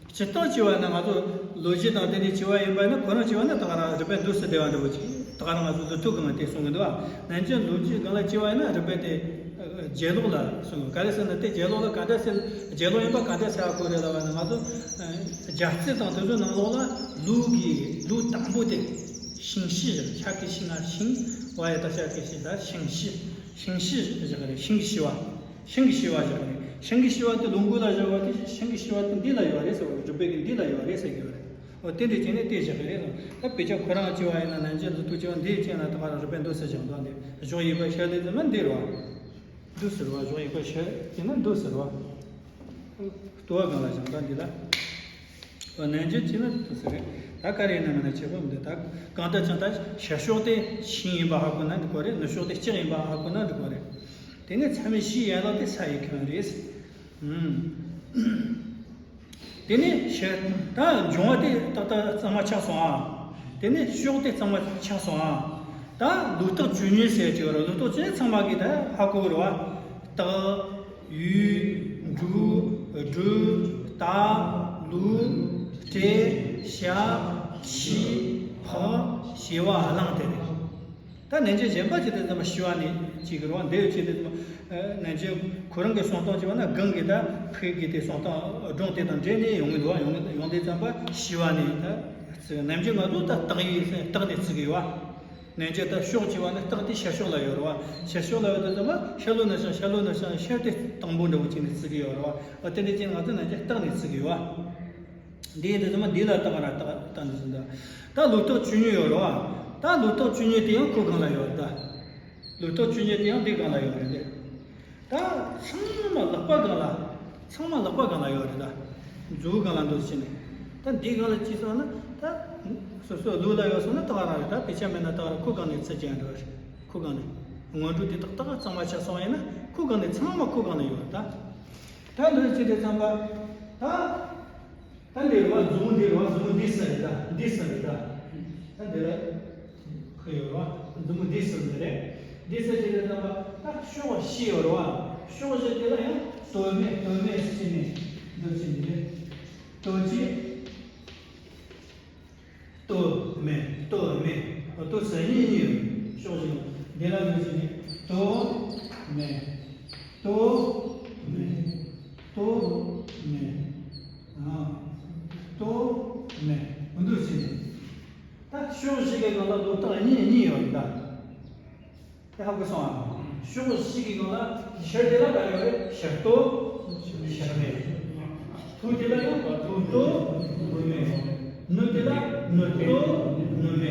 སྤྱིར་བཏང་བྱས་པ་ན་ང་ཚོ་ལོ་རྒྱུས་དང་དེ་འདྲའི་བྱས་པ་ཡིན་པ་ན་ཁོ་རང་བྱས་པ་ན་ད་ག་རང་རི་པིན་འདུག་སེ་བསྡད་པ་འདྲ་བོ་ཅིག་ད་ག་རང་ང་ཚོ་ལུ་ཐུ་སྒང་ལ་དེ་གསུང་གི་འདུག་བ། ནན་ཅིང་ལུ་ཅིའི་སྒང་ལ་བྱས་པ་ཡིན་ན་རི་པིན་དེ་རྒྱན་ལོགས་ལ་གསུང་གི། ག་རེ་ཟེར་ན་དེ་རྒྱན་ལོགས་ལ་ག་འདྲ་ཟེར། རྒྱན་ལོགས་ཡིན་པ་ག་འདྲ་ཟེར་ཨ་ཁོ་རེ་ལ་བ་ན་ང་ཚོ་རྒྱ་རྩིས་དང་དེ་ཚོའི་ནང་ལོགས་ལ་ལུ་གི་ལུ་དང་པོ་དེ་ཤིང་བྱི་ཞིག་ཤ་གི་ཤིང་ང་ཤིང་བ་ཡ་ད་ཤ་གི་ཤིང་ད་ཤིང་བྱི། ཤིང་བྱི་ཞིག་རེད། ཤིང་གི་བྱི་བ། ཤིང་གི་བྱི་བ་ཞིག་རེད། ཤིང་གི་བྱི་བ་དེ་ལུང་དགོས་ལ་བཞག་པ་དེ་ཤིང་གི་བྱི་བ་དེ་འདི་ལ་ཡོད་རེད་ཟེར་བ་རེད། རི་པིན་གི་འདི་ལ་ཡོད་རེད་ཟེར་གི་ཡོད་རེད། འོ་དེ་འདྲ་བྱས་ནས་དེ་བཞག་གི་རེད། ད་དཔེ་ཆ་ཁོ་རང་བྱས་པ་ཡིན་ན་ནན་ཅིང་ལུ་ཐུ་བྱས་པ་འདི་བྱས་ན་ད་ག་རང་རི་པིན་འདུག་ཟེར་བཞག་འདུག་འདི་གཞོགས་གཡས་པ་ཤར་ལེ་ཙི་མ་འདི་རེད་བ། འདུག་ཟེར་བ། གཞོགས་གཡས་པ་ཤར་བྱས་ན་འདུག་ཟེར་བ། ལྟོ་བ་སྒང་ལ་བཞག་ད་འདི་ལ། འོ་ནན་ཅིང་བྱས་ན་འདུག་ཟེར་རེད། ད་ག་རེ་ཡིན་ན་མིན་ན་ཁྱད་པར་མི་འདུག་ད་གང་ལྟར་ཀྱང་ད་ཤར་ཕྱོགས་དེ་ཤིང་ཡིན་པ་ཧ་གོ་ན་འགྲིག་གི་རེད། ནུབ་ཕྱོགས་དེ་ལྕགས་ཡིན་པ་ཧ་གོ་ན་འགྲིག་གི་རེད། དེ་ནས་མཚམས་བཞིའི་ཡན་ལག་དེ་ས་ཡི་ཁྱོན་རེད། ཨུམ། དེ་ནས་ཤར་ད་འབྱུང་བ་དེ་ཏག་ཏག་གཙང་མ་ཆགས་སོང་ཨ། དེ་ནས་ཕྱོགས་དེ་གཙང་མ་ཆགས་སོང་ཨ། ད་ལུགས་རྟགས་བཅུ་གཉིས་ཟེར་གྱི་ཡོད་རེད། ལུགས་རྟགས་བཅུ་གཉིས་ཚང་མ་གིས་ད་ཧ་གོ་གི་རེད་བ། སྟག་ཡུལ། འབྲུག་སྦྲུལ། རྟ། ལུག་སྤྲེལ། བྱ། བྱི། ཕག་བྱི་བ། གླང་དེ་རེད། ད་ནན་ཅིང་གཞན་པ་ཅིག་དེ་ཚང་མ་བྱི་བ་ནས་ཅིག་གི་རོ་འདི་ཡོད་ཅིག་དེ་ཚང་མ་ནན་ཅིང་ཁོ་རང་གི་གསུང་སྟངས་ཅིག་བ་ན་སྒང་གི་ད་ཕུག་གི་དེ་གསུང་སྟངས་སྒྲུང་དེ་དང་འབྲེལ་ནས་ཡོང་གི་འདུག་བ། ཡོང་གི་ཡོང་དེ་ཙམ་པ་བྱི་བ་ནས་ད་ནན་ཅིང་ང་ཚོ་ད་སྟག་ཡིན་སྟག་ནས་བརྩི་གི་ཡོད་བ། ནན་ཅན་ད་ཕྱོགས་ཅེས་པ་ནི་རྟགས་དེ་ཤར་ཕྱོགས་ལ་ཡོད་རེད་བ། ཤར་ཕྱོགས་ལ་ཡོད་དུས་ཙམ་པ་ཤར་ལྷོ་ནུབ་བྱང་ཤར་ལྷོ་ནུབ་བྱང་ཤར་དེ་དང་པོ་འདྲ་བོ་བྱས་ནས་བརྩི་གི་ཡོད་རེད་བ། ཨ་དེ་འདྲ་བྱས་ང་ཚོ་ནན་ཅན་རྟགས་ནས་བརྩི་གི་ཡོད་བ། འདི་ཡིན་དུས་ཙམ་པ་འདི་ལ་རྟགས་ར་རྟགས་རྟགས་འདི་ཟིན་ད། ད་ལོག་རྟགས་ཆོས་ཉིད་ཡོད་རེད་བ། ད་ལོག་རྟགས་ཆོས་ཉིད་དེ་ཡང་ཁོ་སྒང་ལ་ཡོད་རེད་ད། ལོག་རྟགས་ཆོས་ཉིད་དེ་ཡང་འདི་སྒང་ལ་ཡོད་རེད་འདི། ད་ཚང་མ་ལག་པ་སྒང་ལ། ཚང་མ་ལག་པ་སྒང་ལ་ཡོད་རེད་ད། མཛུབ་གུ་སྒང་ལ་འདུག་བྱས་ནས། ད་འདི་སྒང་ལ་ཅི་སོང་ན་ད། སོ་སོའི་ལུས་ལ་ཡོད་སོང་ན་ད་ག་རང་རེད་ད། དཔེ་ཆ་མེད་ན་ད་ག་རང་ཁོ་སྒང་ནས་ཚུར་རྒྱག་འགྲོ་རེད། ཁོ་སྒང་ནས། སྔོན་འགྲོ་དེ་ཏག་ཏག་གཙང་མ་ཆགས་སོང་བ་ཡིན་ན་ཁོ་སྒང་ནས་ཚང་མ་ཁོ་སྒང་ནས་ཡོད་རེད་ད། ད་འདི་ཅི་དེ་ཚང་པ། ད། ད་འདི་རེད་བ། མཛུབ་མོ་འདི་རེད་བ། མཛུབ་མོ་འདི་ཟེར་རེད་ད། འདི་ཟེར་རེད་ད། ད་འདི་ལ་ཁོ་ཡོད་རེད་བ། མཛུབ་མོ་འདི་ཟེར་ནི་རེད། འདི་ཟེར་གྱི་རེད་ཙམ་པ་ད་ཕྱོགས་བཞི་ཡོད་རེད་བ། ཕྱོགས་བཞི་དེ་ལ་ཡང་སྟོད་སྨད་སྟོད་སྨད་ཟེར་ནས་འདུག་ཟེར་ནི་རེད། སྟོད་ཀྱི། སྟོད་སྨད་སྟོད་སྨད། འོ་སྟོད་ཟེར་གཉིས་གཉིས་ཡོད། ཕྱོགས་བཞི་ལ་འདི་ལ་འདུག་ཟེར་ནི་སྟོད་སྨད་སྟོད་སྨད་སྟོད་སྨད། ཨ། སྟོད་སྨད་འདུག་ཟེར་ནས། ད་ཕྱོགས་བཞི་གི་ནང་ལ་ལོག་རྟགས་གཉིས་གཉིས་ཡོད་རེད་ད། དེ་ཧ་གོ་སོང་ཨ། ཕྱོགས་བཞི་གི་ནང་ལ་ཤར་དེ་ལ་ག་རེ་ཡོད་རེད། ཤར་སྟོད་ཤར་སྨད། ལྷོ་དེ་ལ་ཡང་ལྷོ་སྟོད་ལྷོ་སྨད། ནུབ་དེ་ལ་ནུབ་སྟོད་ནུབ་སྨད།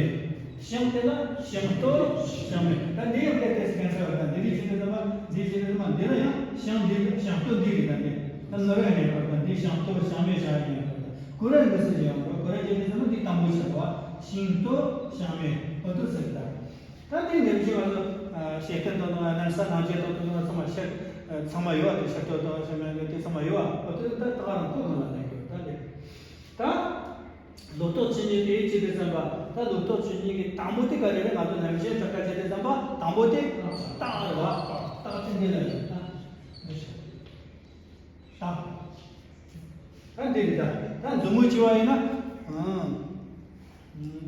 བྱང་དེ་ལ་བྱང་སྟོད་བྱང་སྨད། ད་འདི་ཡང་སྐད་དེ་སྐད་ཆ་རེད་ད། འདི་རིགས་ཅི་འདྲ་ད་མ་འདི་ཅི་འདྲ་ད་མ་འདི་ལ་ཡང་བྱང་འདི་བྱང་སྟོད་འདི་རེད་ད། འདི་ད་ནོར་ཡང་མེད་པར་ད་འདི་བྱང་སྟོད་བྱང་སྨད་བྱ་ཡང་མེད་པར་ད་ཁོ་རང་འདི་སུ་ཡང་ཁོ་རང་ཅི་འདྲ་ད་མ་འདི་དང་པོ་བྱ་བ་བྱང་སྟོད་བྱང་སྨད་འོ་དུ་ཟེར་ད། ད་འདི་ནས་ཅི་བ་ལ་ཤེས་ལྡན་དང་ནང་གནམ་ས་ནང་བརྒྱད་དང་དུ་ཚང་མ་ཤེས་ཚང་མ་ཡོད་པ་དེ་ཤར་སྟོད་དང་བྱང་སྨད་དེ་ཚང་མ་ཡོད་པ་འོ་དུ་ད་ད་ག་རང་ཁོ་གང་ལ་ལས་ཡོད་ད་འདི། ད། ལོག་རྟགས་ཆོས་ཉིད་དེ་ཅི་སྟེ་བསམ་པ། ད་ལོག་རྟགས་ཆོས་ཉིད་ཀྱི་དང་པོ་དེ་ག་རེ་རེད། ང་ཚོ་ནམ་རྒྱུན་ཚོ་སྐད་ཆ་དེ་བསམ་པ་དང་པོ་དེ་རྟགས་རེད་བ། རྟགས་དེ་འདི་ལ་ཡོད་ད། རྟགས། ད་འདི་རེད་ད། ད་མཛུབ་མོ་བྱས་པ་ཡིན་ན། ཨང་།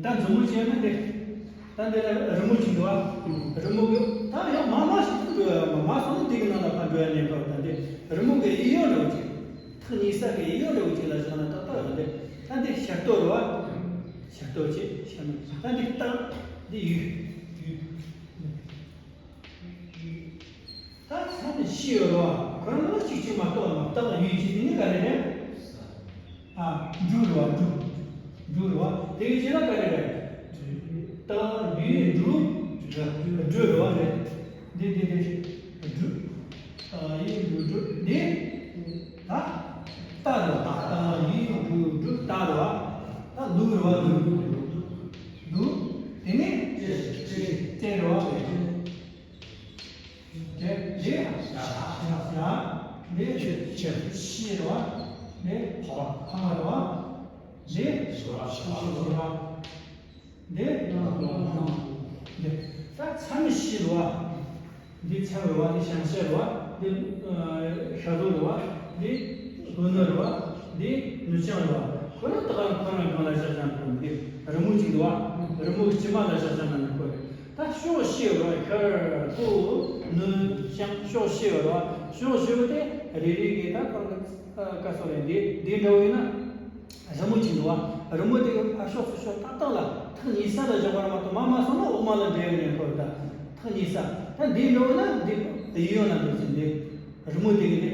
ད་མཛུབ་མོ་བྱས་ན་འདི། ད་འདི་ལ་རི་མོ་ཅིག་འདུག་བ། རི་མོ་གི་ད་ཡང་མ་མ་ཞིག་ཏུ་འགྲོ་ཡ་མ་མ་སོང་ན་དེ་གི་ནང་ལ་ཕར་འགྲོ་ཡ་ཉེན་ཁ་ཡོད། ད་འདི་རི་མོ་གི་གཡས་གཡོན་འདྲ་བོ་ཅིག་ཐག་ཉེ་ས་གི་གཡས་གཡོན་འདྲ་བོ་ཅིག་ལ་བཞག་ན་ཏག་ཏག་རེད། ད་འདི་ཤར་སྟོད་རེད་བ། ཤར་སྟོད་ཅིག་ཤར་ན་ད་འདི་རྟགས་འདི་ཡུལ་ཡུལ། ད་མཚམས་བཞི་ཡོད་རེད་བ། ཁོ་རང་ལ་གཅིག་གཅིག་མ་གཏོགས་མ་རྟགས་ཡུལ་གཅིག་དེ་ནི་ག་རེ་རེད། ཨ། འབྲུ་རེད་བ། འབྲུ། འབྲུ་རེད་བ། དེ་གི་རྗེས་ལ་ག་རེ་རེད། རྟགས་ཡུལ་འབྲུ། འབྲུ་རེད་བ་རེད། འདི་འདི་འདི། འབྲུ། རྟགས་ཡུལ་འབྲུ་འབྲུ་འདི། ད། རྟགས་རེད་བ། རྟགས་ཡུལ་འབྲུ་འབྲུ་རྟགས་རེད་བ། ད་ལུག་རེད་བ་ལུག་ལུག་དེ་ནི། སྤྲེལ་རེད་བ། དེ་འདི་ཤ་ཤ་འདི་ཤི་རེད་བ། འདི་ཕག་རེད་བ། འདི་ཤི་རེད་བ། འདི་འདི་ད་མཚམས་བཞི་རེད་བ། འདི་མཚམས་རེད་བ། འདི་བྱང་ཤར་རེད་བ། འདི་ཤར་ལྷོ་རེད་བ། འདི་ལྷོ་ནུབ་རེད་བ། འདི་ནུབ་བྱང་རེད་བ། ཁོ་རང་ད་ག་རང་ཁོ་རང་གང་ལ་བཞག་བཞག་ན་ཁོ་རེད། འདི་རི་མོ་གཅིག་འདུག་བ། རི་མོ་གི་དཀྱིལ་མ་ལ་བཞག་བཞག་ན་ནི་ཁོ་རེད། ད་ཕྱོགས་བཞི་ཡོད་རེད་བ། ཤར་ལྷོ་ནུབ་བྱང་ཕྱོགས་བཞི་ཡོད་རེད་བ། ཕྱོགས་བཞི་པོ་དེ་རེ་རེ་གི་ད་ཁོ་རང་གི་བཀའ་སྲོལ་ལས་འདི་འདི་འདྲ་བོ་ཡིན་ན། རི་མོ་གཅིག་འདུག་བ། རི་མོ་དེ་གི་ཕར་ཕྱོགས་ཚུར་ཕྱོགས་ཏག་ཏག་ལ་ཐག་ཉེ་ས་ལ་བཞག་པ་ར་མ་གཏོགས་མར་མ་སོང་ན་འོག་མ་ལ་འབྲེལ་ཡོད་ནས་ཁོ་རེ་ད། ཐག་ཉེ་ས། ད་འདི་འདྲ་བོ་ན་འདི་གཡས་གཡོན་ན་འདུག་ཟེར་འདི། རི་མོ་དེ་གི་འདི།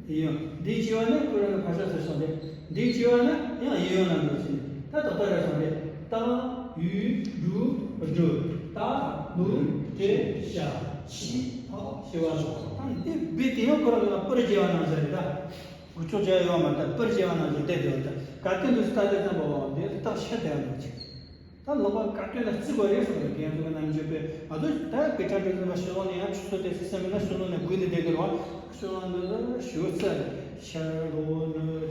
གཡས་གཡོན། འདི་གཅིག་པ་ནི་ཁོ་རང་གི་ཕར་ཕྱོགས་ཚུར་ཕྱོགས་འདི། འདི་གཅིག་པ་ནི་ཡང་གཡས་གཡོན་ན་འདུག་ཟེར་འདི། ད་ཏག་ཏག་རེད་སོང་འདི། རྟགས་ཡུལ་འབྲུ་འབྲུ། རྟགས་ལུག་སྤྲེལ་བྱ་ཤི་ཕག་ཞི་བ་སོགས། ད་འདི་སྦས་དེ་ཡང་ཁོ་རང་གི་ལ་པར་བརྒྱབ་པ་ནང་བཞིན་རེད་ད། འུ་ཚོ་བྱ་ཡོད་མ་ད་པར་བྱས་པ་ནང་བཞིན་བསྡད་དེ་ཡོད་ད། ག་དེ་འདུག་ལྟ་དེ་ཙམ་པ་འོ་འདི་རྟགས་ཤར་བསྡད་ཡོད་ཅིག་ད་ལོག་པ་ག་དོན་ལ་བརྩི་དགོས་རེད་བསམ་པའི་འགན་འཛུགས་ཀྱི་རྣམ་འགྱུར་པས་ང་ཚོ་ད་དཔེ་ཆ་འགྲོ་ཙམ་པ་ཕྱི་ལོགས་ནས་ཡང་ཆུ་ཚོད་དེ་སི་སེམས་མེད་ན་ཕྱི་ལོགས་ནས་སྒུག་ནས་བསྡད་དགོས་རེད་བ། ཕྱི་ལོགས་ནས་ཞུ་ཚར་ཤར་ལྷོ་ནུབ་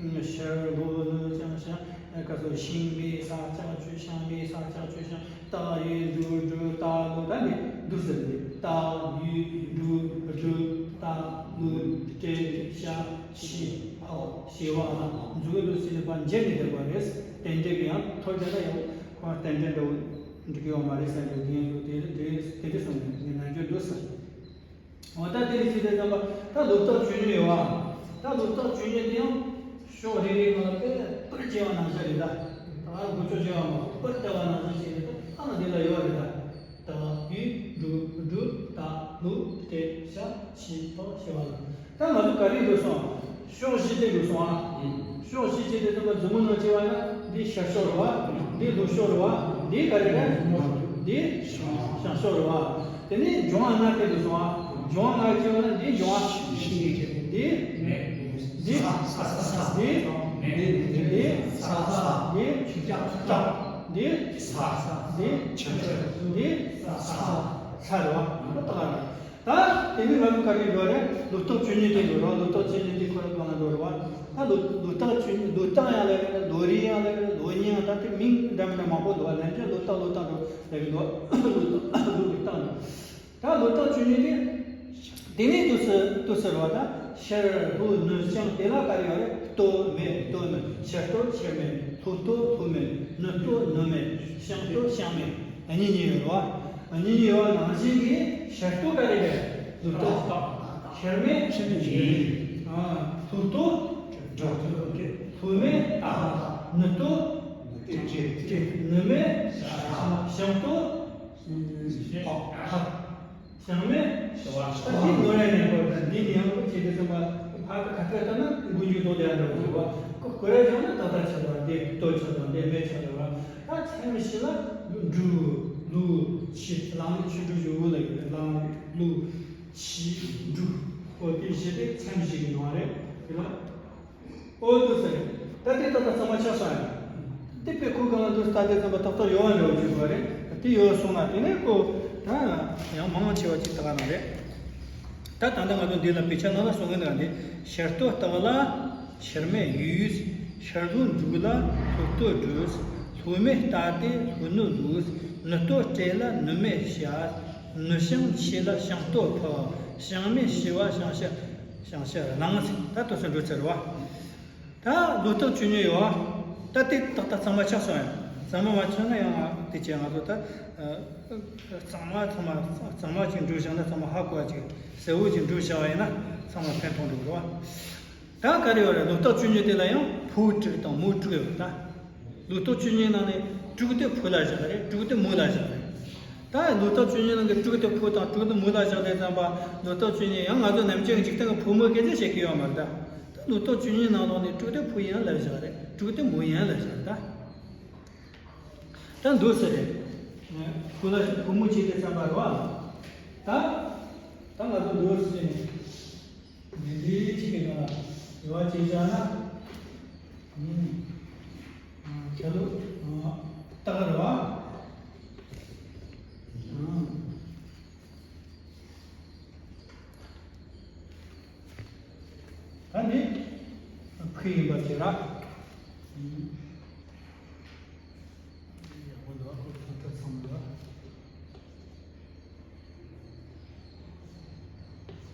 བྱང་ཤར་ལྷོ་ནུབ་བྱང་ཤར་ཀ་སོ་ཤིང་མེད་ས་ལྕགས་ཆུ་ཤང་མེད་ས་ལྕགས་ཆུ་ཤང་། རྟགས་ཡུལ་འབྲུ་འབྲུ་རྟགས་ལུག་ད་ནི་འདུག་ཟེར་ནས་རྟགས་ཡུལ་འབྲུ་འབྲུ་རྟགས་ལུག་སྤྲེལ་བྱ་ཤི་ཕག་ཞི་བ་ལ་མཛུག་གུ་འདུག་ཟེར་ནས་ཕར་འཇེབས་ནས་བསྡད་པ་རེད། རྟེན་འབྲེལ་གྱི་ཡང་ཐོབ་བྱས་ན་ཡང་ཁོ་རྟེན་འབྲེལ་འདྲ་བོ་འགྲིག་གི་ཡོད་མ་རེད་བསམ་པའི་འགན་ཡོད་དེ་དེ་དེ་འདྲ་སོང་ནས་ངས་ནམ་རྒྱུན་འདུག་ཟེར། འོ་ད་དེ་ལས་ཅི་རེད་ཟེར་ན་ད་ལོག་རྟགས་ཆོས་ཉིད་ཡོད་བ། ད་ལོག་རྟགས་ཆོས་ཉིད་དེ་ཡང་ཕྱོགས་རེ་རེའི་ནང་ལ་དཔེ་པར་བྱས་པ་ནང་བཞིན་རེད་ད། ད་ག་རང་འགུལ་སྐྱོད་བྱས་པ་མ་གཏོགས་པར་བལྟས་པ་ནང་བཞིན་བྱས་ནས་ད་ ཨ་འདི་ལ་ཡོད་རེད་ད། ད་ཡུ་འབྲུ་འབྲུ་ད་ལུ་ཏེ་ཤ་ཆི་ཕག་ཤི་བ་ལ། ད་ང་ཚོ་ག་རེ་འགྲོ་སོང་། ཕྱོགས་བཞི་དེ་འགྲོ་སོང་ཨ། ཕྱོགས་བཞི་བྱས་ཏེ་ཐོན་པ་མཛུབ་མོ་ནང་བྱས་པ་ན་འདི་ཤར་ཕྱོགས་རེད་བ། འདི་ལྷོ་ཕྱོགས་རེད་བ། འདི་ག་རེ་རེད། འདི་བྱང་ཕྱོགས་རེད་བ། དེ་ནས་སྦྱོང་བ་ལྔ་དེ་འགྲོ་སོང་ཨ། སྦྱོང་བ་ལྔ་བྱས་པ་ན་འདི་སྦྱོང་བ། འདི། འདི། འདི། འདི། འདི། འདི། ཚ་རེད་བ། ད་དེ་ནས་ང་ཚོ་ག་རེ་འགྲོ་རེད། ལོ་རྟགས་བཅུ་གཉིས་དེ་འགྲོ་རེད། ལོ་རྟགས་བཅུ་གཉིས་དེ་ཁོ་རང་གང་ལ་འགྲོ་རེད་བ། ད་ལོ་ལོ་རྟགས་བཅུ་གཉིས། ལོ་རྟགས་ཡང་ལབ་ཀྱི་རེད། ལོ་རེ་ཡང་ལབ་ཀྱི་རེད། ལོ་རྙིང་ཡང་། ད་དེ་མིང་འདྲ་མི་འདྲ་མང་པོ་འདུག་བ། ནམ་རྒྱུན་ལོ་རྟགས་ལོ་རྟགས་འགྲོ་ལབ་ཀྱི་འདུག་ལོ་རྟགས་ལོ་རྟགས་འགྲོ། ད་ལོ་རྟགས་བཅུ་གཉིས་དེ། དེ་ནས་དུས་སུ་དུས་སུ་རེད་བ། ད་ཤར་ལྷོ་ནུབ་བྱང་དེ་ལ་ག་རེ་ཡོད་རེད། སྟོད་སྨད་སྟོད་སྨད། ཤར་སྟོད་ཤར་སྨད། ལྷོ་སྟོད་ལྷོ་སྨད། ནུབ་སྟོད་ནུབ་སྨད། བྱང་སྟོད་བྱང་སྨད། གཉིས་གཉིས་ཡོད་རེད་བ། གཉིས་གཉིས་ཡོད་པ་ནང་བཞིན་གྱི་ཤར་སྟོད་ག་རེ་རེད། ལོ་རྟགས། ཤར་སྨད་ཤར་སྨད་ཡིན། ཨ། ལྷོ་སྟོད་ལྷོ་སྨད། ནུབ་སྟོད་ནུབ་སྨད། བྱང་སྟོད་བྱང་སྨད། ད་དེ་ནོར་ཡ་ནས་གོ། ད་འདི་ནི་ཡང་ཁོ་བྱེད་དུས་ཙམ་པ་ཕར་ཁ་ཐད་ལྟ་ན་འགུལ་འགྱུར་དོ་དེ་ཡང་འདྲ་བོ་འདུག་བ། ཁོ་གོ་ར་བྱུང་ན་ཏག་ཏག་ཆགས་དང་། དེ་སྟོད་ཆགས་དང་། དེ་སྨད་ཆགས་དང་བ། ད་མཚམས་བཞི་ལ་འབྲུ་ལུག་ཕྱི། གླང་ལུག་ཕྱི་འབྲུ་བཞི་འོ་ལ་ཡོད་རེད། གླང་ལུག་ཕྱི་འབྲུ། ཨོ་དེ་བཞི་དེ་མཚམས་བཞི་གི་ནང་རེད། དེ་ལ། ཨོ་འདུག་ཟེར། ད་དེ་ཏག་ཏག་གཙང་མ་ཆགས་སོང་ཡ། དེ་དཔེ་ཁོ་གང་ལ་འདུག་ད་དེ་ཙམ་པ་ཏག་ཏག་ཡོང་བ་འདྲ་བོ་ཅིག་དགོས་རེད། དེ་ཡོད་སོང་ན་དེ་ནས་ཁོ་ད་ཡང་མང་ཆེ་བ་ཅིག་ད་ག་ནང་རེད། ད་ད་ལྟ་ང་ཚོ་འདི་ལ་དཔེ་ཆ་ནང་ལ་གསུང་གི་འདུག་ག་འདི། ཤར་སྟོད་སྟག་ལ་ཤར་སྨད་ཡུལ། ཤར་ལྷོ་འབྲུག་ལ་ལྷོ་སྟོད་འབྲུ། ལྷོ་སྨད་རྟ་སྡེ་ལྷོ་ནུབ་ལུག། ནུབ་སྟོད་སྤྲེལ་ལ་ནུབ་སྨད་བྱ། ནུབ་བྱང་ཆུ་ལ་བྱང་སྟོད་ཕག། བྱང་སྨད་ཞི་བ་བྱང་ཤར་བྱང་ཤར་གླང་། ད་དུ་སུ་འགྲོ་ཚར་བ། ད་ལོ་རྟགས་བཅུ་གཉིས་ཡོད་ཨ། ད་དེ་ཏག་ཏག་གཙང་མ་ཆགས་སོང་ཡ། གཙང་མ་མ་ཆགས་ན་ཡང་ང་དེ་བྱས་ང་ཚོ་ད་གཙང་མ་ཚང་མ་གཙང་མ་ཅིག་འགྲོ་བཞག་ན་ཚང་མ་ཧ་གོ་བ་ཅིག་གསལ་བོ་ཅིག་འགྲོ་བཞག་པ་ཡིན་ན་ཚང་མ་ཕན་ཐོགས་འགྲོ་གི་རེད་བ། ད་ག་རེ་ཡོད་རེད། ལོ་རྟགས་བཅུ་གཉིས་དེ་ལ་ཡང་ཕོ་དྲུག་དང་མོ་དྲུག་ཡོད་རེད་ད། ལོ་རྟགས་བཅུ་གཉིས་ནང་ནས་དྲུག་དེ་ཕོ་ལ་བཞག་རེད། དྲུག་དེ་མོ་ལ་བཞག་རེད། ད་ལོ་རྟགས་བཅུ་གཉིས་ནང་གི་དྲུག་དེ་ཕོ་དང་དྲུག་དེ་མོ་ལ་བཞག་དུས་ཙམ་པ་ལོ་རྟགས་བཅུ་གཉིས་ཡང་ང་ཚོ་ནམ་རྒྱུན་འཇིག་རྟེན་གྱི་ཕོ་མོ་སྐད་ཆ་བཤད་ཀྱི་ཡོད་མ་རེད་ད། ད་ལོ་རྟགས་བཅུ་གཉིས་ནང་ལོགས་ནས་དྲུག་དེ་ཕོ་ཡན་ལ་བཞག་རེད། དྲུག་དེ་མོ་ཡན་ལ་བཞག་རེད་ད། ད་འདུག་ཟེར་རེད། ཕོ་ལ་ཕོ་མོ་བྱས་ཏེ་བསམ་པ་རེད་བ། ད་ད་ང་ཚོ་འདུག་ཟེར་ནས། འདི་འདྲའི་གཅིག་གི་ནང་ལ་རེ་བ་བྱེད་བཞག་ན། ཁྱེད་ལོ་སྟག་རེད་བ། ད་འདི་ཕུ་ཡིན་པ་བྱེད་ར། ཡག་པོ་འདུག་ཁོ་ཐོན་ཐབས་ཚང་མ་འདུག་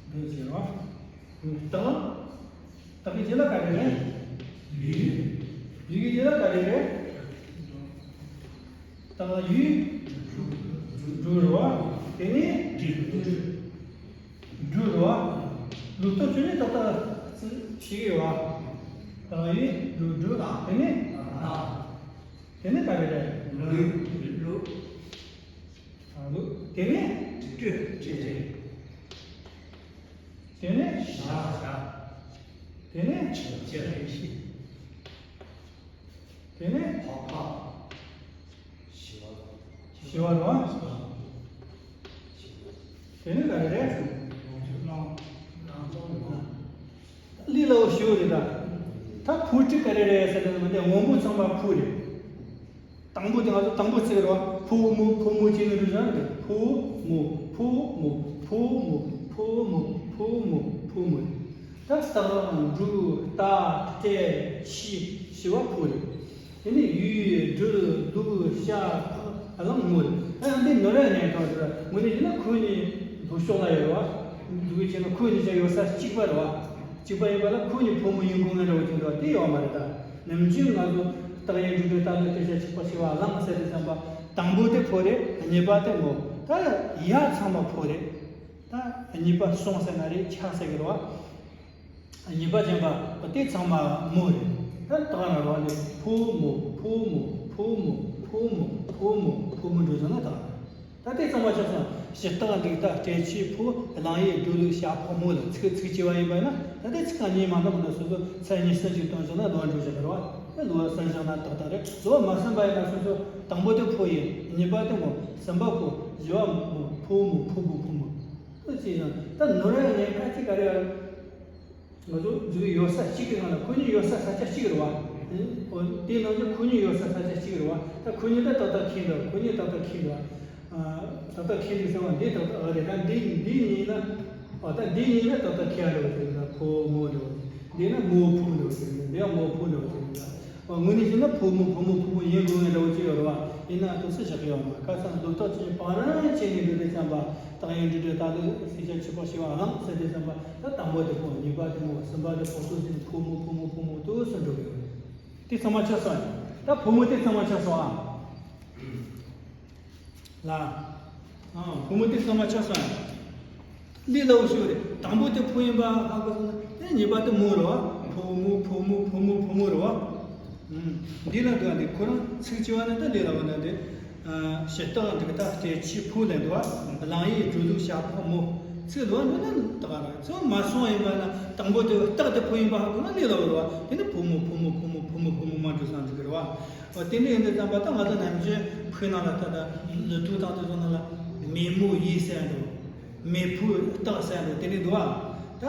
འདི་བྱེད་རོགས། སྟག་སྟག་གི་རྗེས་ལ་ག་རེ་རེད། ཡུལ། ཡུལ་གྱི་རྗེས་ལ་ག་རེ་རེད། སྟག་ཡུལ། འབྲུ་རེད་བ། དེ་ནས་འབྲུ་རེད་བ། ལོ་རྟགས་བཅུ་གཉིས་ཏག་ཏག་ཅིག་བྱེད་ཀྱི་ཡོད་བ། སྟག་ཡུལ་འབྲུ་འབྲུ། དེ་ནས་དེ་ནས་ག་རེ་རེད། ལུག་ལུག་ལུག་དེ་ནས་སྤྲེལ། སྤྲེལ། དེ་ནས་བྱ། བྱ། དེ་ནས་ཆུ། ཆུ། དེ་ནས་ཕག་ཕག་ཞི་བ། ཞི་བ་རེད་བ། དེ་ནས་ག་རེ་རེད། གླུ་ལ་འོ་ཞུ་རེད་ད། ད་ཕོ་དྲུག་ག་རེ་རེད་ཟེར་དུས་མི་འདི་སྔོན་པོ་ཚང་མ་ཕོ་རེད། དང་པོ་དེ་ང་ཚོ་དང་པོ་བརྩི་རོགས། ཕོ་མོ་ཕོ་མོ་བྱས་ནས་འགྲོ་བཞག་རེད། ཕོ་མོ་ཕོ་མོ་ཕོ་མོ་ཕོ་མོ་ཕོ་མོ་ཕོ་མོ་རེད། ད་སྟག་འབྲུག་རྟ་སྤྲེལ་ཁྱི་ཞི་བ་ཕོ་རེད། དེ་ནས་ཡུལ་འབྲུ་ལུག་ཤ་ཕག་གླང་མོ་རེད། ད་ཡང་འདི་ནོར་ཡ་ནས་གང་ཟེར་དངོས་གནས་ཡིན་ན་ཁོ་གཉིས་ལྷོ་ཕྱོགས་ལ་ཡོད་རེད་བ། འདུག་གི་བྱས་ན་ཁོ་གཉིས་ཆ་ཡོད་ས་གཅིག་པ་རེད་བ། གཅིག་པ་ཡིན་པ་ལ་ཁོ་གཉིས་ཕོ་མོ་ཡིན་དགོས་ངེས་འདྲ་བོ་ཅིག་འདུག་དེ་ཡོད་མ་རེད་ད། ནམ་རྒྱུན་ང་ཚོ་སྟག་ཡུལ་འབྲུག་སྒྲོལ་རྟ་ལོ་སྟོད་ཤ་ཆིག་པ་ཞི་བ་གླང་ཟེར་དུས་ཙམ་པ་དང་པོ་དེ་ཕོ་རེད། གཉིས་པ་དེ་མོ། ད་ཡ་ཚང་མ་ཕོ་རེད། ད་གཉིས་པ་སྲོང་ཟེར་ན་རེད། ཆ་ཟེར་གི་རེད་བ། གཉིས་པ་ཅན་པ་དེ་ཚང་མ་མོ་རེད། ད་ད་ག་ན་རོ་ནི་ཕོ་མོ་ཕོ་མོ་ཕོ་མོ་ ཕོ་མོ་ཕོ་མོ་ཕོ་མོ་འགྲོ་བཞག་ན་ད། ད་དེ་གཙང་མ་ཆགས་སོང་། ཞུ་རྟགས་འབྲུག་རྟགས་སྤྲད་ཆོས་ཕོ། གླང་ཡུལ་སྦྲུལ་ལུག་བྱ་ཕོ་མོ་ལ་ཚིག་ཚིག་གཅིག་པ་ཡིན་པ་ན་ད་དེ་ཚིག་རྐང་གཉིས་མ་འདྲ་མི་འདྲ་སོ་སོ་ཚིག་གཉིས་གསུམ་ཞིག་བཏོན་བཞག་ན་ལོ་འགྲོ་བཞག་རེད་བ། དེ་ལོ་གསུམ་བཞག་ན་ཏག་ཏག་རེད། ལོ་མ་གསུམ་པ་ཡིན་ན་སོ་སོ་དང་པོ་དེ་ཕོ་ཡིན། གཉིས་པ་དེ་མོ། གསུམ་པ་ཕོ། བཞི་བ་མོ། ཕོ་མོ་ཕོ་མོ་ཕོ་མོ། ཁོ་ཅི་ཡང་ད་ནོར་ཡང་ཉེན་ཁ་ཅིག་ག་རེ་ཡང་། ང་ཚོ་འཛུགས་ཡོད་ས་གཅིག་གི་ནང་ལ་ཁོ་གཉིས་ཡོད་ས་ས་ཆ་གཅིག་རེད་བ། ཨོ་དེའི་ནང་ནས་ཁོ་གཉིས་ཡོད་ས་ས་ཆ་གཅིག་རེད་བ། ད་ཁོ་གཉིས་ད་ཏག་ཏག་ཁེལ་འདུག་ཁོ་གཉིས་ཏག་ཏག་ཁེལ་འདུག་ཨ་ཏག་ཏག་ཁེལ་འདུག་ཟེར་བ་འདི་ཏག་ཏག་ཨ་རེད། ད་འདི་འདི་གཉིས་ན། ཨ་ད་འདི་གཉིས་ན་ཏག་ཏག་ཁེལ་འདུག་ཟེར་ན་ཕོ་མོ་འདུག་འདི་ན་མོ་ཕོ་འདུག་ཟེར་ན་འདི་ཡང་མོ་ཕོ་འདུག་ཟེར་ན། དངོས་གནས་བྱས་ན་ཕོ་མོ་ཕོ་མོ་ཕོ་མོ་ཡིན་དགོས་ངེས་འདྲ་བོ་ཅིག་ཡོད་རེད་བ། ཡིན་ན་དུ་སུ་བཞག་གི་ཡོད་མ། ཁ་སང་ལོ་ཏོག་ཅིག་བང་རིམ་བྱས་ནས་འགྲོ་དུས་ཙམ་པ་རྟགས་ཡིན་འདྲ་འདྲ་ད་ལོ་སེམས་ཅན་ཆོས་པ་ཞི་བ་ལྷང་ཟེར་དུས་ཙམ་པ་ད་དང་པོ་དེ་ཕོ། གཉིས་པ་དེ་མོ། གསུམ་པ་དེ་ཕོ། ཏོག་ཟེར་ནས་ཕོ་མོ་ཕོ་མོ་ཕོ་མོ་དུ་སུ་འགྲོ་གི་ཡོད་རེད། དེ་ཚང་མ་ཆགས་སོང་ཨ། ད་ཕོ་མོ་དེ་ཚང་མ་ཆགས་སོང་ཨ། ལ། ཨ་ཕོ་མོ་དེ་ཚང་མ་ཆགས་སོང་ཨ། ལས་སླ་བོ་ཞིག་རེད། དང་པོ་དེ་ཕོ་ཡིན་པ་ཧ་གོ་སོང་ན་དེ་གཉིས་པ་དེ་མོ་རེད་བ། ཕོ་མོ་ཕོ་མོ་ཕོ་མོ་ཕོ་མོ་རེད་བ། ཨུམ། འདི་ལ་འདུག་ཨ། འདི་ཁོ་རང་ཚིག་གཅིག་པ་ནི་ད་ལས་སླ་བོ་ན་འདི། ཨ་ཞུ་རྟགས་འབྲུག་རྟགས་སྤྲད་ཆོས་ཕོ་ལ་འདུག་བ། གླང་ཡུལ་སྦྲུལ་ལུག་བྱ་ཕོ་མོ། ཚིག་ལོ་འདི་ན་ད་ག་ར་ཚོ་མ་སོང་ཡིན་པ་ན་དང་པོ་དེ་རྟགས་དེ་ཕོ་ཡིན་པ་ཧ་གོ་ན་ལས་སླ་བོ་རེད་བ། དེ་ནི་ཕོ་མོ་ཕོ་མོ་ཕོ་མོ་ཕོ་མོ་ཕོ་མོ་མ་འགྲོ་སང་འགྲིག་གི་རེད་བ། ཨོ་དེ་འདྲ་ཡིན་དུས་ཙམ་པ་ད་ང་ཚོ་ནམ་རྒྱུན་ཕུག་ནང་ལ་ད་ལྟ་ལོ་ཏོག་དང་དེ་ཚོ་ནང་ལ་མེ་མོ་ཡི་ཟེར་འགྲོ། མེ་ཕོ་རྟགས་ཟེར་འགྲོ་དེ་འདྲ་འདུག་ཨ། ད་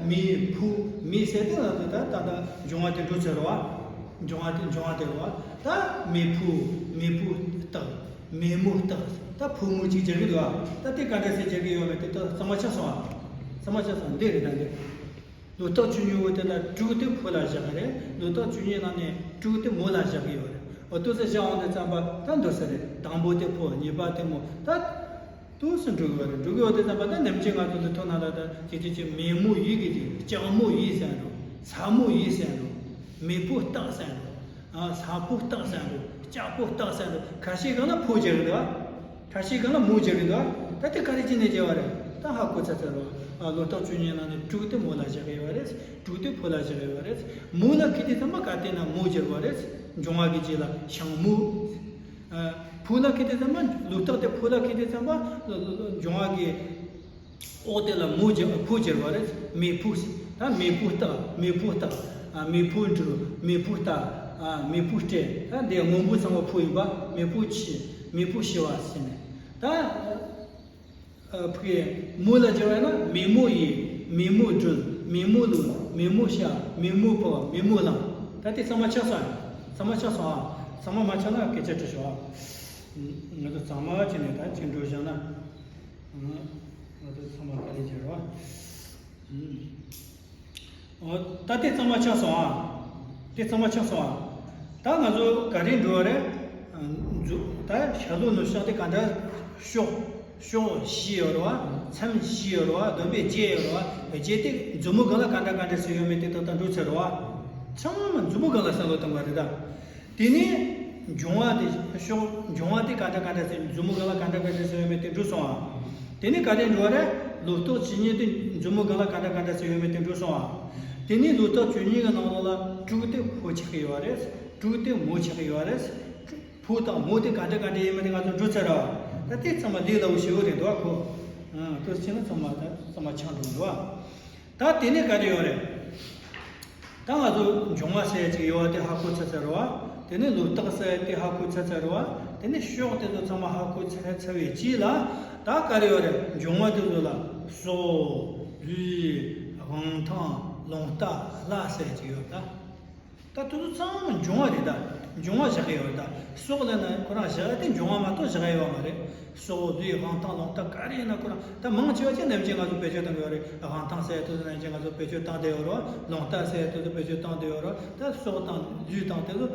མེ་ཕོ་མེ་ཟེར་དུས་ང་ཚོ་ད་ད་ལྟ་འབྱུང་བ་དེ་འགྲོ་ཚར་རེད་བ། འབྱུང་བ་དེ་འབྱུང་བ་དེ་རེད་བ། ད་མེ་ཕོ་མེ་ཕོ་རྟགས། མེ་མོ་རྟགས། ད་ཕོ་མོ་གཅིག་སྦྱར་གི་འདུག་ཨ། ད་དེ་ག་འདྲ་སེ་སྦྱར་གི་ཡོད་མེད་དེ་ད་གཙང་མ་ཆགས་སོང་ཨ། གཙང་མ་ཆགས་སོང་། འདི་རེད་ད་འདི། ལོ་རྟགས་བཅུ་གཉིས་པོ་དེ་ལ་དྲུག་དེ་ཕོ་ལ་བཞག་གི་རེད། ལོ་རྟགས་བཅུ་གཉིས་ནང་ནས་དྲུག་དེ་མོ་ལ་བཞག་གི་ཡོད་རེད། འོ་དེ་ཚོ་བཞག་འོང་དུས་ཙམ་པ་ད་འདུག་སེ་རེད། དང་པོ་དེ་ཕོ། གཉིས་པ་དེ་མོ། ད་དུ་སུ་འགྲོ་གི་ཡོད་རེད། འགྲོ་གི་ཡོད་དུས་ཙམ་པ་ད་ནམ་རྒྱུན་ང་ཚོ་ལུས་ཐོག་ནང་ལ་ད་ཅི་ཅི་ཅི་མེ་མོ་ཡི་གི་ཅི་ལྕགས་མོ་ཡི་ཟེར་འགྲོ། ཚ་མོ་ཡི་ཟེར་འགྲོ། མེ་ཕོ་རྟགས་ཟེར་འགྲོ། ཨ་ཚ་ཕོ་རྟགས་ཟེར་འགྲོ། ལྕགས་ཕོ་རྟགས་ཟེར་འགྲོ། ཁ་ཤས་གང་ལ་ཕོ་སྦྱར་གི་འདུག་ཨ། ཁ་ཤས་གང་ལ་མོ་སྦྱར་གི་འདུག་ཨ། ད་དེ་ག་རེ་བྱས་ནས་སྦྱར་བ་རེད། ད་ཧ་གོ་ཚར་ཚར་རོ། ཨ་ལོ་རྟགས་བཅུ་གཉིས་ནང་ནས་དྲུག་དེ་མོ་ལ་བཞག་གི་ཡོད་རེད། དྲུག་དེ་ཕོ་ལ་བཞག་གི་ཡོད་རེད། མོ་ལ་ཁེལ་དུས་ཙམ་པ་ག་དེ་ན་མོ་སྦྱར་བ་རེད། འབྱུང་བ་གི་རྗེས་ལ་ཞང་མོ། ཨ་ཕོ་ལ་ཁེལ་དུས་ཙམ་པ་ལོ་རྟགས་དེ་ཕོ་ལ་ཁེལ་དུས་ཙམ་པ་འབྱུང་བ་གི་འོག་དེ་ལ་མོ་སྦྱར་ཕོ་སྦྱར་བ་རེད། མེ་ཕོ། ད་མེ་ཕོ་རྟགས། མེ་ཕོ་རྟགས། ཨ་མེ་ཕོ་འབྲུག་མེ་ཕོ་རྟ། ཨ་མེ་ཕོ་སྤྲེལ། ད་འདི་སྔོན་པོ་ཚང་མ་ཕོ་ཡིན་པ། མེ་ཕོ་ཁྱི། མེ་ཕོ་ཞི་བ་ཟེར་ནས། ད་ཨ་ཕོའི་མོ་ལ་སྦྱར་བ་ན་མེ་མོ་ཡི། མེ་མོ་སྦྲུལ། མེ་མོ་ལུག་མེ་མོ་བྱ། མེ་མོ་ཕོ། མེ་མོ་གླང་། ད་དེ་ཚང་མ་ཆགས་སོང་ཨ། ཚང་མ་ཆགས་སོང་ཨ། ཚང་མ་མ་ཆགས་ན་སྐད་ཆ་དྲི་ཤོག་ཨ། ང་ཚོ་ཚང་མ་བྱས་ནས་ད་ཅི་འགྲོ་བཞག་ན། ང་ཚོ་ཚང་མ་ག་རེ་བྱེད་རོགས། ཨོ་ད་དེ་གཙང་མ་ཆགས་སོང་ཨ། དེ་གཙང་མ་ཆགས་སོང་ཨ། ད་ང་ཚོ་ག་རེ་འགྲོ་བ་རེད། མཛུ་ད་ཤ་ལོ་ནུ་ཤང་དེ་ག་འདྲ་ཤོག་ཤོག་བཞི་ཡོད་རེད་བ། མཚམས་བཞི་ཡོད་རེད་བ། བསྡོམས་པས་བརྒྱད་ཡོད་རེད་བ། བརྒྱད་དེ་མཛུབ་མོ་སྒང་ལ་ག་འདྲ་ག་འདྲ་ཟེར་ཡོད་མེད་དེ་ད་ལྟ་འགྲོ་ཚར་རེད་བ། ཚང་མ་མཛུབ་མོ་སྒང་ལ་བསམ་བློ་གཏོང་བ་རེད་ད། དེ་ནས་འབྱུང་བ་དེ་ཤོག་འབྱུང་བ་དེ་ག་འདྲ་ག་འདྲ་ཟེར་མཛུབ་མོ་སྒང་ལ་ག་འདྲ་ག་འདྲ་ཟེར་ཡོད་མེད་དེ་འགྲོ་སོང་ཨ། དེ་ནས་ག་རེ་འགྲོ་བ་རེད། ལོ་རྟགས་བཅུ་གཉིས་དེ་མཛུབ་མོ་སྒང་ལ་ག་འདྲ་ག་འདྲ་ཟེར་ཡོད་མེད་དེ་འགྲོ་སོང་ཨ། དེ་ནས་ལོ་རྟགས་བཅུ་གཉིས་ཀྱི་ནང་ལོགས་ལ་དྲུག་དེ་ཕོ་ཆགས་ཀྱི་ཡོད་རེད། དྲུག་དེ་མོ་ཆགས་ཀྱི་ཡོད་རེད། ཕོ་དང་མོ་དེ་ག་འདྲ་ག་འདྲ་ཡིན་མིན་དེ་ང་ཚོ་འགྲོ་ཚར་ར་བ། ད་དེ་ཚང་མ་ལས་སླ་བོ་ཞེ་པོ་རེད་འདུག་ཨ་ཁོ། ཨ་དེ་ཕྱིན་ན་ཚང་མ་ད་ཚང་མ་ཆགས་འགྲོ་འདུག་ཨ། ད་དེ་ནས་ག་རེ་ཡོད་རེད། ད་ང་ཚོ་འབྱུང་བ་ཟེར་ཡ་ཅིག་ཡོད་པ་དེ་ཧ་གོ་ཚར་ཚར་རེད་བ། དེ་ནས་ལོ་རྟགས་ཟེར་ཡ་དེ་ཧ་གོ་ཚར་ཚར་རེད་བ། དེ་ནས་ཤོག་དེ་ཚོ་ཚང་མ་ཧ་གོ་ཚར་ཚར་བའི་རྗེས་ལ། ད་ག་རེ་ཡོད་རེད། འབྱུང་བ་དེ་ཚོ་ལ་སྲོག་ལུས། དབང་ཐང་། རླུང་རྟ། ལྷ་ཟེར་ཡ་ཅིག་ཡོད་ད། ད་དེ་ཚོ་ཚང་མ་འབྱུང་བ་རེད་ད། འབྱུང་བ་བཞག་གི་ཡོད་རེད་ད། སྲོག་ལབ་ན་ཁོ་རང་བཞག་ཡ་དེ་འབྱུང་བ་མ་གཏོགས་བཞག་ཡ་ཡོད་མ་རེད། སྲོག་ལུས་དབང་ཐང་རླུང་རྟ་ག་རེ་ཡིན་ན་ཁོ་རང་ད་མང་ཆེ་བ་ཅིག་ནམ་རྒྱུན་ང་ཚོ་བེད་སྤྱོད་བཏང་གི་ཡོད་རེད། དབང་ཐང་ཟེར་ཡ་དེ་ཚོ་ནམ་རྒྱུན་ང་ཚོ་བེད་སྤྱོད་བཏང་བསྡད་ཡོད་རེད། རླུང་རྟ་ཟེར་ཡ་དེ་ཚོ་བེད་སྤྱོད་བཏང་བསྡད་ཡོད་རེད། ད་སྲོག་དང་ལུས་དང་དེ་ཚོ་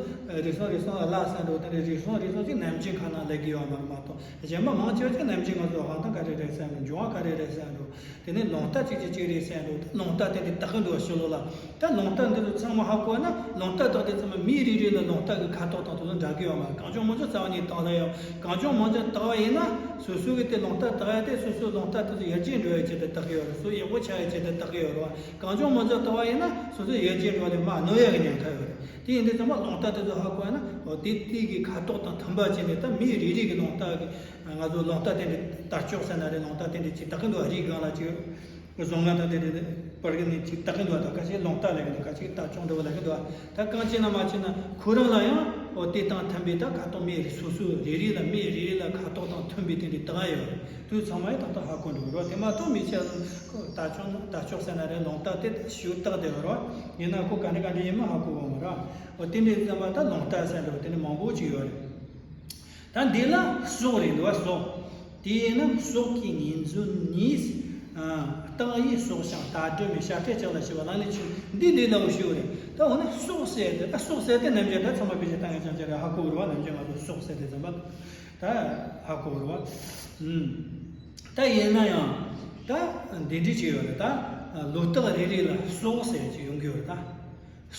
རིགས་གསུམ་རིགས་གསུམ་ལ་ལྷ་ཟེར་འགྲོ་དེ་འདྲ་རིགས་གསུམ་རིགས་གསུམ་ཅིག་ནམ་རྒྱུན་ཁ་ནང་སླེབས་ཀྱི་ཡོད་མ་རེད་མ་གཏོགས་གཞན་པ་མང་ཆེ་བ་ཅིག་ནམ་རྒྱུན་ང་ཚོ་དབང་ཐང་ག་རེ་རེད་ཟེར་འགྲོ། འབྱུང་བ་ག་རེ་རེད་ཟེར་འགྲོ། དེ་ནས་རླུང་རྟ་གཅིག་གཅིག་གཅིག་རེད་ཟེར་འགྲོ། རླུང་རྟ་དེ་འདི་དག་གི་འདུག་ཕྱི་ལོགས་ལ། ད་རླུང་རྟ་འདི་ཚོ་ཚང་མ་ཧ་གོ་བ་ན་རླུང་ རླུང་རྟ་བཏགས་དེ་ཚང་མ་མིའི་རིགས་རིགས་ལ་རླུང་རྟ་གི་ཁ་དོག་དང་དེ་ཚོ་འདྲ་གི་ཡོད་མ་རེད། གངས་ལྗོངས་མང་ཚོགས་རྩ་བ་ནས་བཏགས་ལ་ཡོད། གངས་ལྗོངས་མང་ཚོགས་བཏགས་པ་ཡིན་ན་སོ་སོ་གི་དེ་རླུང་རྟ་བཏགས་ཡ་དེ་སོ་སོའི་རླུང་རྟ་དེ་ཚོ་ཡར་རྒྱས་འགྲོ་ཡ་ཆེད་དུ་བཏགས་གི་ཡོད་རེད། སོ་སོ་ཡག་པོ་ཆགས་ཡ་ཆེད་དུ་བཏགས་གི་ཡོད་རེད་བ། གངས་ལྗོངས་མང་ཚོགས་བཏགས་པ་ཡིན་ན་སོ་སོ་ཡར་རྒྱས་འགྲོ་ལས་མར་ནུབ་ཡ་གི་ཉེན་ཁ་ཡོད་རེད། དེ་ཡིན་དུས་ཚང་མ་རླུང་རྟ་དེ་ཚོ་ཧ་གོ་ཡ་ན་འོ་དེ་དེ་གི་ཁ་དོག་དང་མཐུན་པ་བྱས་ནས་ད་མིའི་རིགས་རིགས་ཀྱི་རླུང་རྟ་གི་ང་ཚོ་རླུང་རྟ་དེ་འདྲ་དར་ལྕོག་ཟེར་ན་རེད། རླུང་རྟ་དེ་འདྲ་ཅིག་བཏགས་གི་འདུག་རིགས་སྒང་ལ་ཅིག་བཟོ་ལྔ་དང་དེ་འདྲ་བར་གི་ནས་ཅིག་བཏགས་གི་འདུག་ད་ཁ་ཤས་རླུང་རྟ་ལབ་གི་འདུག་ཁ་ཤས་དར་ལྕོག་འདྲ་བོ་ལབ་གི་འདུག་ད་གང་བྱས་ན་མ་བྱས་ན་ཁོ་རང་ལ་ཡང་འོ་དེ་དང་མཐུན་པའི་ད་ཁ་དོག་མིའི་རིགས་སོ་སོའི་རིགས་རིགས་ལ་མིའི་རིགས་རིགས་ལ་ཁ་དོག་དང་མཐུན་པའི་དེ་འདྲ་བཏགས་ཡོད་རེད། དུས་ཚང་མ་ཡང་ཏག་ཏག་ཧ་གོ་འགྲོ་གི་རེད། དེ་མ་གཏོགས་མི་ཚེ་དར་ལྕོག་དར་ལྕོག་ཟེར་ན་རེད། རླུང་རྟ་དེ་ཞུ་བཏགས་བསྡད་ཡོད་རེད། ཡིན་ན་ཁོ་ག་ནས་ག་འདྲ་ཡིན་མིན་ཧ་གོ་གི་མ་རེད། འོ་དེ་འདྲའི་ཙམ་པ་ད་རླུང་རྟ་ཟེར་འགྲོ་དེ་འདྲ་མང་པོ་ཅིག་ཡོད་རེད། ད་འདི་ལ་སྲོག་རེད་འདུག་བ། སྲོག་དེས་ན་སྲོག་གི་ངོས་འཛིན་ནུས། རྟགས་ཡིན་སྲོག་ཅིང་ལྟ་སྒྲིབ་མེད། བྱ་བྲལ་ཅིག་ལ་ཞི་བ་ལམ་ལས་ཆེ་བ། འདི་ལས་སླ་བོ་ཞིག་རེད། ད་འོ་ན་སྲོག་ཟེར་དེ་ད་སྲོག་ཟེར་དེ་ནམ་རྒྱུན་ད་ཚང་མ་དཔེ་ཆ་ལྟ་མཁན་ཅང་ཅང་རེད། ཧ་གོ་གི་རེད་བ། ནམ་རྒྱུན་ང་ཚོ་སྲོག་ཟེར་དེ་ཙམ་པ་ད་ཧ་གོ་གི་རེད་བ། ཨུམ། ད་ཡིན་ན་ཡང་ད་འདི་འདྲ་ཅིག་ཡོད་རེད། ད་ལོ་རྟགས་རེ་རེ་ལ་སྲོག་ཟེར་ཅིག་ཡོང་གི་ཡོད་རེད་ད།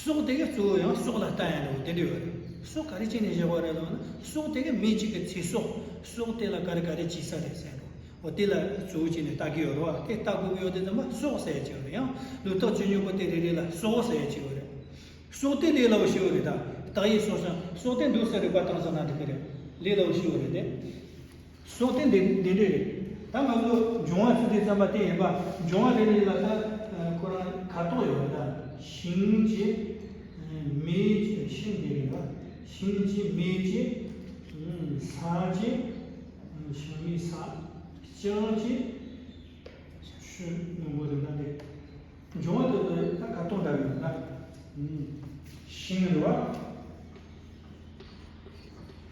སྲོག་དེ་གའི་གཙོ་བོ་ཡང་སྲོག་ལ་ལྟ་ཡ་འདྲ་བོ་དེ་འདྲ་ཡོད་རེད། སྲོག་ག་རེ་བྱས་ནས་བཞག་པ་རེད་ལབ་ན། སྲོག་དེ་གའི་མི་གཅིག་གི་ཚེ་སྲོག་སྲོག་དེ་ལ་ག་རེ་ག་རེ་བྱེད་ས་རེད་ཟེར་འགྲོ། འོ་དེ་ལ་གཙོ་བོ་བྱས་ནས་ལྟ་གི་ཡོད་རེད་བ། དེ་ལྟ་དགོས་ཀྱི་ཡོད་དེ་ཙམ་པ་སྲོག་ཟེར་ཡ་ཅིག་ཡོད་རེད། ཡང་ལོ་རྟགས་ཇི་སྙེད་པོ་དེ་རེ་རེ་ལ་སྲོག་ཟེར་ཡ་ཅིག་ཡོད་རེད། སྲོག་དེ་ལས་སླ་བོ་ཞིག་ཡོད་རེད་ད། རྟགས་ཡིན་སྲོག་ཅིང་། སྲོག་དེ་འདུག་སེ་རིག་པ་བཏང་ཟེར་ན་འགྲིག་གི་རེད། ལས་སླ་བོ་ཞིག་ཡོད་རེད་དེ། སྲོག་དེ་འདི་འདི་འདྲ་རེད། ད་ང་ཚོ་འབྱུང་བ་ཚུལ་དེ་ཙམ་པ་དེ་ཡིན་པ། འབྱུང་བ་རེ་རེ་ལ་ད་ཁོ་རང་ཁ་དོག་ཡོད་རེད་ད། ཤིང་གཅིག་མེ་གཅིག་ཤིང་འདི་རེད་ད། ཤིང་གཅིག་མེ་གཅིག་ས་གཅིག་ཤིང་མེ་ས། ལྕང་གཅིག་ཆུ་སྣུམ་པོ་རེད་ད། འདི་འབྱུང་བ་དེ་ཚོ་ད་ཁ་དོག་འདྲ་ཡོད་ད། ཤིང་རེད་བ།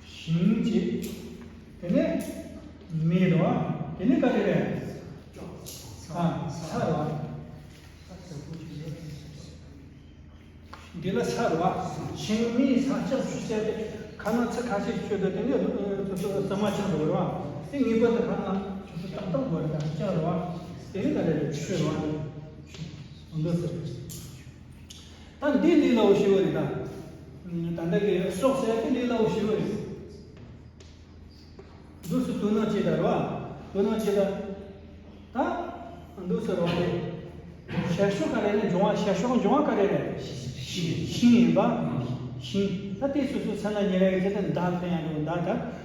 ཤིང་གཅིག་དེ་ནས་མེ་རེད་བ། དེ་ནས་ག་རེ་རེད། ས། ས་རེད་བ། འདི་ལ་ས་རེད་བ། ཤིང་མེ་ས་ལྕགས་ཆུ་ཟེར་ཏེ་ཁ་ན་ཚིག་ཁ་ཤས་ཤིག་ཆོད་དེ་དེ་ནས་ཟ་མ་ཆགས་འགྲོ་རེད་བ། དེ་ངེས་པར་དུ་ཁ་ན་ཆུ་ཏག་ཏག་དགོས་རེད་ད། ལྕགས་རེད་བ། དེ་ནས་ག་རེ་རེད། ཆུ་རེད་བ། འདི་ཟེར། ད་འདི་ལས་སླ་བོ་ཞིག་རེད་ད། ད་ལྟ་གི་སྲོག་ཟེར་དེ་ལས་སླ་བོ་ཞིག་རེད། འདུག་སེ་དོ་སྣང་བྱེད་ད་རེད་བ། དོ་སྣང་བྱེད་ད། ད་འདུག་སེ་རེད་བ། ཤར་ཕྱོགས་ག་རེ་རེད། འབྱུང་བ། ཤར་ཕྱོགས་འབྱུང་བ་ག་རེ་རེད། ཤིང་ཡིན་པ། ཤིང་། ད་དེ་སོ་སོའི་མཚན་ལ་ཉེ་ར་ཡོད་ཀྱི་ད་མདའ་ལྷན་ཡང་འགྲོ་མདའ་ད།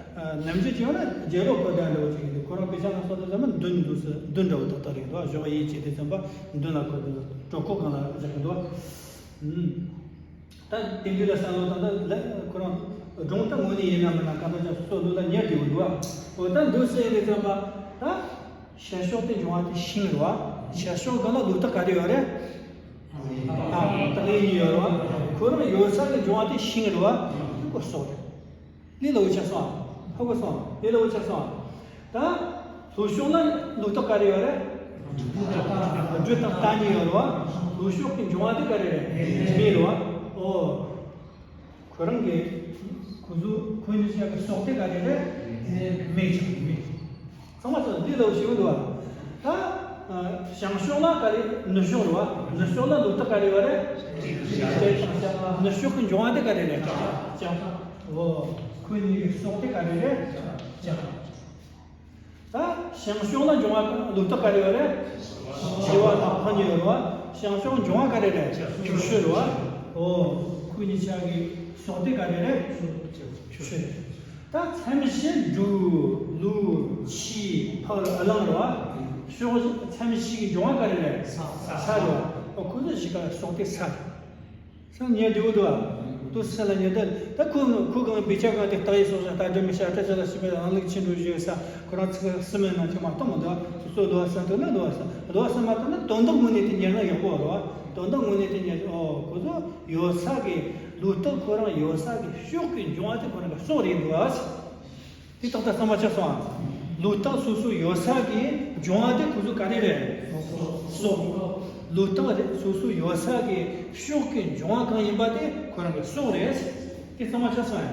ནམ་རྒྱུན་བྱས་ན་རྒྱལ་པོ་བཀོད་ད་འདྲ་བོ་ཅིག་ཡིན་འདུག་ཁོ་རང་དཔེ་ཆ་ནང་སོགས་དེ་ཚང་མ་མདུན་འདུག་སེ་མདུན་འདྲ་བོ་ཏག་ཏག་རེད་འདུག་གཞོགས་གཡས་བྱས་དེ་ཚང་མ་མདུན་ལ་བཀོད་འདུག་གྲོད་ཁོག་སྒང་ལ་བཞག་གི་འདུག་ད་དེ་འདྲ་ལ་བསམ་བློ་བཏང་ད་ལ་ཁོ་རང་སྒྲུང་ད་དངོས་གནས་ཡིན་ན་མིན་ན་གང་ལྟར་ཀྱང་སོ་སོ་ལུས་ལ་ཉར་དགོས་འདུག་འོ་ད་འདུག་སེ་ཡིན་དུས་ཙམ་པ་ད་ཤར་ཕྱོགས་དེ་འབྱུང་བ་དེ་ཤིང་རེད་བ། ཤར་ཕྱོགས་སྒང་ལ་ལོ་རྟགས་ག་རེ་ཡོད་རེད། ཨ། རྟགས་ཡིན་ཡོད་རེད་བ། ཁོ་རང་ཡོད་ས་གི་འབྱུང་བ་དེ་ཤིང་རེད་བ། ཁོ་སྲོག་རེད། ལས་སླ་བོ་ཆགས་སོང་། ཧ་གོ་སོང་། ལས་སླ་བོ་ཆགས་སོང་། ད་ལྷོ་ཕྱོགས་ལ་ལོ་རྟགས་ག་རེ་ཡོད་རེད། སྦྲུལ་དང་རྟ་གཉིས་ཡོད་རེད་བ། ལྷོ་ཕྱོགས་ཀྱི་འབྱུང་བ་དེ་ག་རེ་རེད། མེ་རེད་བ། ཨོ། ཁོ་རང་གི་ཁོ་ཚོ་ཁོ་གཉིས་ཆ་གི་སྲོག་དེ་ག་རེ་རེད། མེ་ཆགས་མེ། ཚང་མ་ཚོ་འདི་ལྟ་བུ་ཞིག་འདུག་བ། ད་བྱང་ཕྱོགས་ལ་ག་རེ། ནུབ་ཕྱོགས་རེད་བ། ནུབ་ཕྱོགས་ལ་ལོ་རྟགས་ག་རེ་ཡོད་རེད། སྤྲེལ་དང་ལྕགས། ནུབ་ཕྱོགས་ཀྱི་འབྱུང་བ་དེ་ག་རེ་རེད། ལྕགས། འོ། ཁོ་གཉིས་ཀྱི་སྲོག་དེ་ག་རེ་རེད། ལྕགས། ད་བྱང་ཕྱོགས་ལ་འབྱུང་བ་ལོ་རྟགས་ག་རེ་ཡོད་རེད། བྱི་བ་དང་ཕག་གཉིས་ཡོད་རེད་བ། བྱང་ཕྱོགས་འབྱུང་བ་ག་རེ་རེད། ཆུ་ཤེལ་རེད་བ། འོ། ཁོ་གཉིས་ཆ་གི་སྲོག་དེ་ག་རེ་རེད། ཆུ་ཤེལ་རེད། ད་མཚམས་བཞི་འབྲུག་ལུག་ཁྱི་ཕག་གླང་རེད་བ། ཕྱོགས་བཞི་མཚམས་བཞི་གི་འབྱུང་བ་ག་རེ་རེད། ས། ས་རེད་བ། ཨོ་ཁོ་ཚོ་བཞི་ཀ་སྲོག་དེ་ས་རེད། སང་ཉལ་བདེ་བོ་འདུག་ཨ། དུ་སེ་ལ་ཉལ་ད་ད་ཁོ་ཁོ་གང་བེ་ཆ་གང་དེ་རྟགས་ཡིན་སོགས་ས་རྟགས་སྒྲ་མི་ཤ་རྟ་ཆ་ལ་ཞིབ་པའི་རང་ལུགས་ཆེན་པོ་བཞི་ས་ཁོ་རང་ཚིག་སི་མེད་ན་ཆ་མ་གཏོང་མི་འདུག་ཨ། སོ་སོ་འདུག་ཨ་ས་འདུག་ན་འདུག་ཨ་ས་འདུག་ཨ་ས་མ་གཏོང་ན་དོན་དག་ངོས་ནས་དེ་ཉལ་ན་ཡག་པོ་རེད་བ། དོན་དག་ངོས་ནས་དེ་ཉལ་ཨོ་ཁོ་ཚོ་ཡོད་ས་གི་ལུགས་ལྟར་ཁོ་རང་ཡོད་ས་གི་ཕྱོགས་ཀྱི་འབྱུང་བ་དེ་ཁོ་རང་གི་སྲོག་རེད་འདུག་ཨ། དེ་ཏག་ཏག་བསམ་པ་ཆགས་སོང་ཨ། ལུགས་ལྟར་སོ་སོ་ཡོད་ས་གི་འབྱུང་བ་དེ་ཁོ་ཚོ་ག་རེ་རེད། སྲོག་ལུགས་ལྟར་རེད། སོ་སོ་ཡོད་ས་གི་ཕྱོགས་ཀྱི་འབྱུང་བ་གང་ཡིན་པ་དེ་ཁོ་རང་གི་སྲོག་རེད། དེ་བསམ་པ་ཆགས་སོང་ཨ།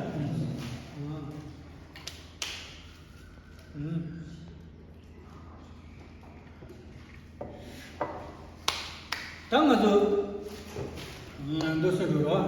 ད་ང་ཚོ་འདུག་སེ་འགྲོ་རོགས།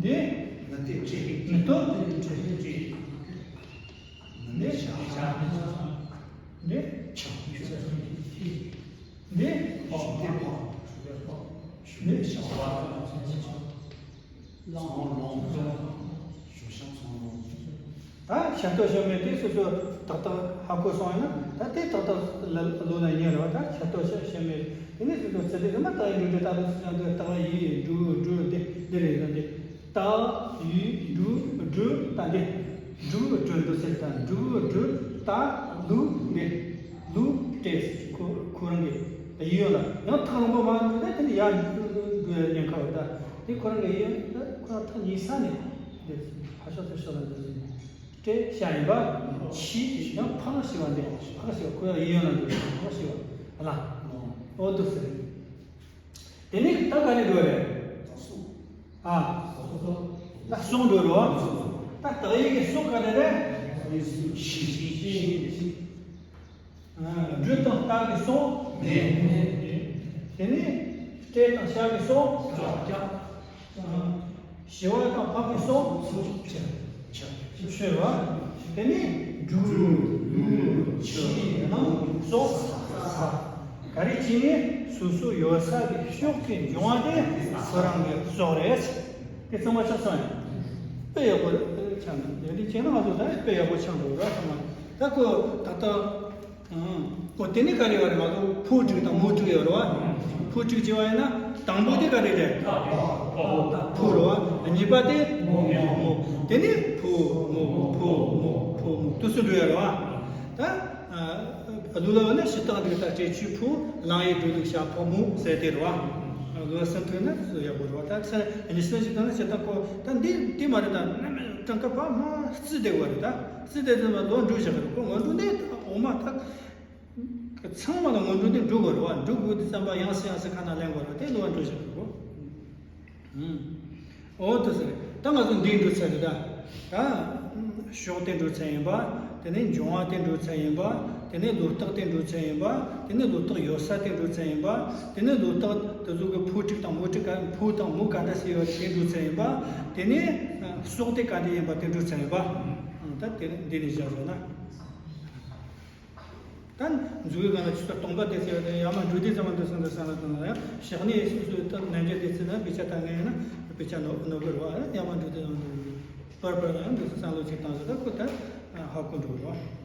འདི། ནི་སྟོབས། འདི། བྱ། འདི། འདི། འདི། ད་ཞབས་ཏོག་ཞབས་མེད་དེ་སོ་སོ་ཏག་ཏག་ཧ་གོ་སོང་ཡིན་ན། ད་དེ་ཏག་ཏག་ལ་ལོ་ན་ཉན་རེད་བ། ད་ཞབས་ཏོག་ཞབས་ཞབས་མེད། དེ་ནས་སོ་སོ་ཚེ་འདི་ཚོ་མ་ཏག་ཡིན་འགྲོ་འདྲ། ད་ལོ་སི་ཅང་འདི་ཏག་ཡིན་འགྲོ་འགྲོ་འདི་འདི་རེད། ད་འདི་ཏག་ཡིན་འགྲོ་འགྲོ། ད་འདི་འགྲོ་འགྲོ་འགྲོ་ཟེར། ད་འགྲོ་འགྲོ། ད་ལུ་འདི་ལུ་སྤྲད། ཁོ་ཁོ་རང་གི་ཡིད་ཡོད་ལ་ཡང་ཐག་རིང་པོ་མ་འགྲོ་ན་དེ་ནི་ཡར་འགྲོ་ཡ་ཉེན་ཁ་ཡོད། ད་དེ་ཁོ་རང་གི་ཡིད་ཡོད། ད་ཁོ་རང་ཐག་ཉེ་ས་ནས་འདི་ཕར་ཕྱོགས་ཚུར་ཕྱོགས་ལ་འདི་ཟེར་ནས། སྤྲད་བྱ་ཡིན་པ། ཕྱིས་ཡང་ཕར་ཞིག་པ་འདི། ཕར་ཞིག་པ། ཁོ་ཡང་ཡིད་ཡོད་ལ་འདི་ཕར་ཞིག་པ་ལ། འོ་འདུག་ཟེར། དེ་ནས་ད་ག་ནས་འགྲོ་རེད། ཨ། ད་སོགས་འགྲོ་རོ། ད་དག་ཡིག་གི་སོགས་ག་རེ་རེད། འགྲོ་དང་རྟགས་ཀྱི་སོགས་མེད། དེ་ནས་སྤྲད་དང་བྱ་གི་སོགས་ཀྱང་། ཞི་བ་དང་བག་གི་སོགས་ཆོས་པ། དེ་ནས་འབྲུ་ལུག་ཕྱིའི་རྣམས་སོགས། ག་རེ་བྱས་ནས་སོ་སོ་ཡོད་ས་གི་ཕྱོགས་ཀྱི་འབྱུང་བ་དེ་ཁོ་རང་གི་སོགས་རེད། དེ་ཚང་མ་ཆགས་སོང་ཡ། དཔེ་ཡག་པོ་ཆགས་འདུག་ཡོད་དེ་བྱས་ན་ང་ཚོ་ད་དཔེ་ཡག་པོ་ཆགས་འདུག་ར། ཚང་མ་ད་ཁོ་ད་ལྟ། ཨོ་དེ་ནི་ག་རེ་ཡོད་རེད། ང་ཚོ་ཕོ་དྲུག་དང་མོ་དྲུག་ཡོད་རེད་བ། ཕོ་དྲུག་ཅེས་པ་ཡིན་ན་དང་པོ་དེ་ག་རེ་རེད། ཕོ་རེད་བ། གཉིས་པ་དེ་མོ། དེ་ནི་ཕོ་མོ་ཕོ་མོ་ཕོ་མོ་དུ་སུ་འགྲོ་ཡོད་རེད་བ། ད་ཨ་ལུ་ལ་ཡོད་ན་སྤྱིར་བཏང་དེ་ད་སྤྲད་ཆུའི་ཕོ། ལང་ཡའི་འགྲོ་ལུགས་བྱ་ཕོ་མོ་ཟེར་དེ་རེད་བ། ལུ་ལ་སེམས་ཐོན་ན་སུ་ཡག་པོ་རེད་བ། ད་ཚེ་གཉིས་སུ་ཞིག་ད་ན་སྤྱིར་བཏང་ཁོ་ད་འདི་དེ་མ་རེད། ད་ནམ་ཡང་གྲངས་ཀ་བ་མ་རྩི་བསྡད་པ་རེད། ད་རྩི་བསྡད་དུས་མ་ལོ་འགྲོ་བཞག་རེད། ཁོ་ང་འགྲོ་ནས་ད་འོ་མ་ད། ཚང་མ་ལ་སྔོན་འགྲོ་དེ་འགྲོ་དགོས་རེད་བ། འགྲོ་དགོས་དུས་ཙམ་པ་ཡང་སེ་ཡང་སེ་ཁ་ན་ལེན་དགོས་རེད་བ། དེ་ལོ་བ་འགྲོ་བཞག་རེད་གོ། ཨོ་དེ་ཟེར། ད་ང་ཚོ་འདི་འགྲོ་ཚར་རེད། ད་ད་ཕྱོགས་དེ་འགྲོ་ཚར་ཡིན་པ། དེ་ནས་འབྱུང་བ་དེ་འགྲོ་ཚར་ཡིན་པ། དེ་ནས་ལོ་རྟགས་དེ་འགྲོ་ཚར་ཡིན་པ། དེ་ནས་ལོ་རྟགས་ཡོད་ས་དེ་འགྲོ་ཚར་ཡིན་པ། དེ་ནས་ལོ་རྟགས་དེ་ཚོ་གི་ཕོ་དྲུག་དང་མོ་དྲུག་ག་ཕོ་དང་མོ་ག་འདྲ་ཞིག་ཡོད་དེ་འགྲོ་ཚར་ཡིན་པ། དེ་ནས་སྲོག་དེ་ག་འདྲ་ཡིན་པ་དེ་འགྲོ་ཚར་ཡིན་པ། ད་དེ་འདི་ནས་བཞག་བཞག་ན། ད་མཛུབ་གུའི་སྒང་ལ་ཆུ་ཚོད་སྟོང་པ་དེ་ཟེར་བ་དེ་ཡར་མར་འགྲོ་དུས་ཙམ་པ་འདི་སོང་དུ་སང་ལ་དང་ལ་ཡང་ཞག་ནས་སོ་སོའི་ད་རྣལ་འབྱོར་དེ་ཚོ་ན་དཔེ་ཆ་ལྟ་མཁན་ཡིན་ན་དཔེ་ཆ་ནོར་ནོར་གི་རེད་བ། ཡར་མར་འགྲོ་དུས་ཙམ་པ་པར་པར་ཡང་འདི་ཚོ་བསམ་བློ་ཅིག་བཏང་ཟེར། ད་ཁོ་ད་ཧ་གོ་འགྲོ་གི་རེད་བ།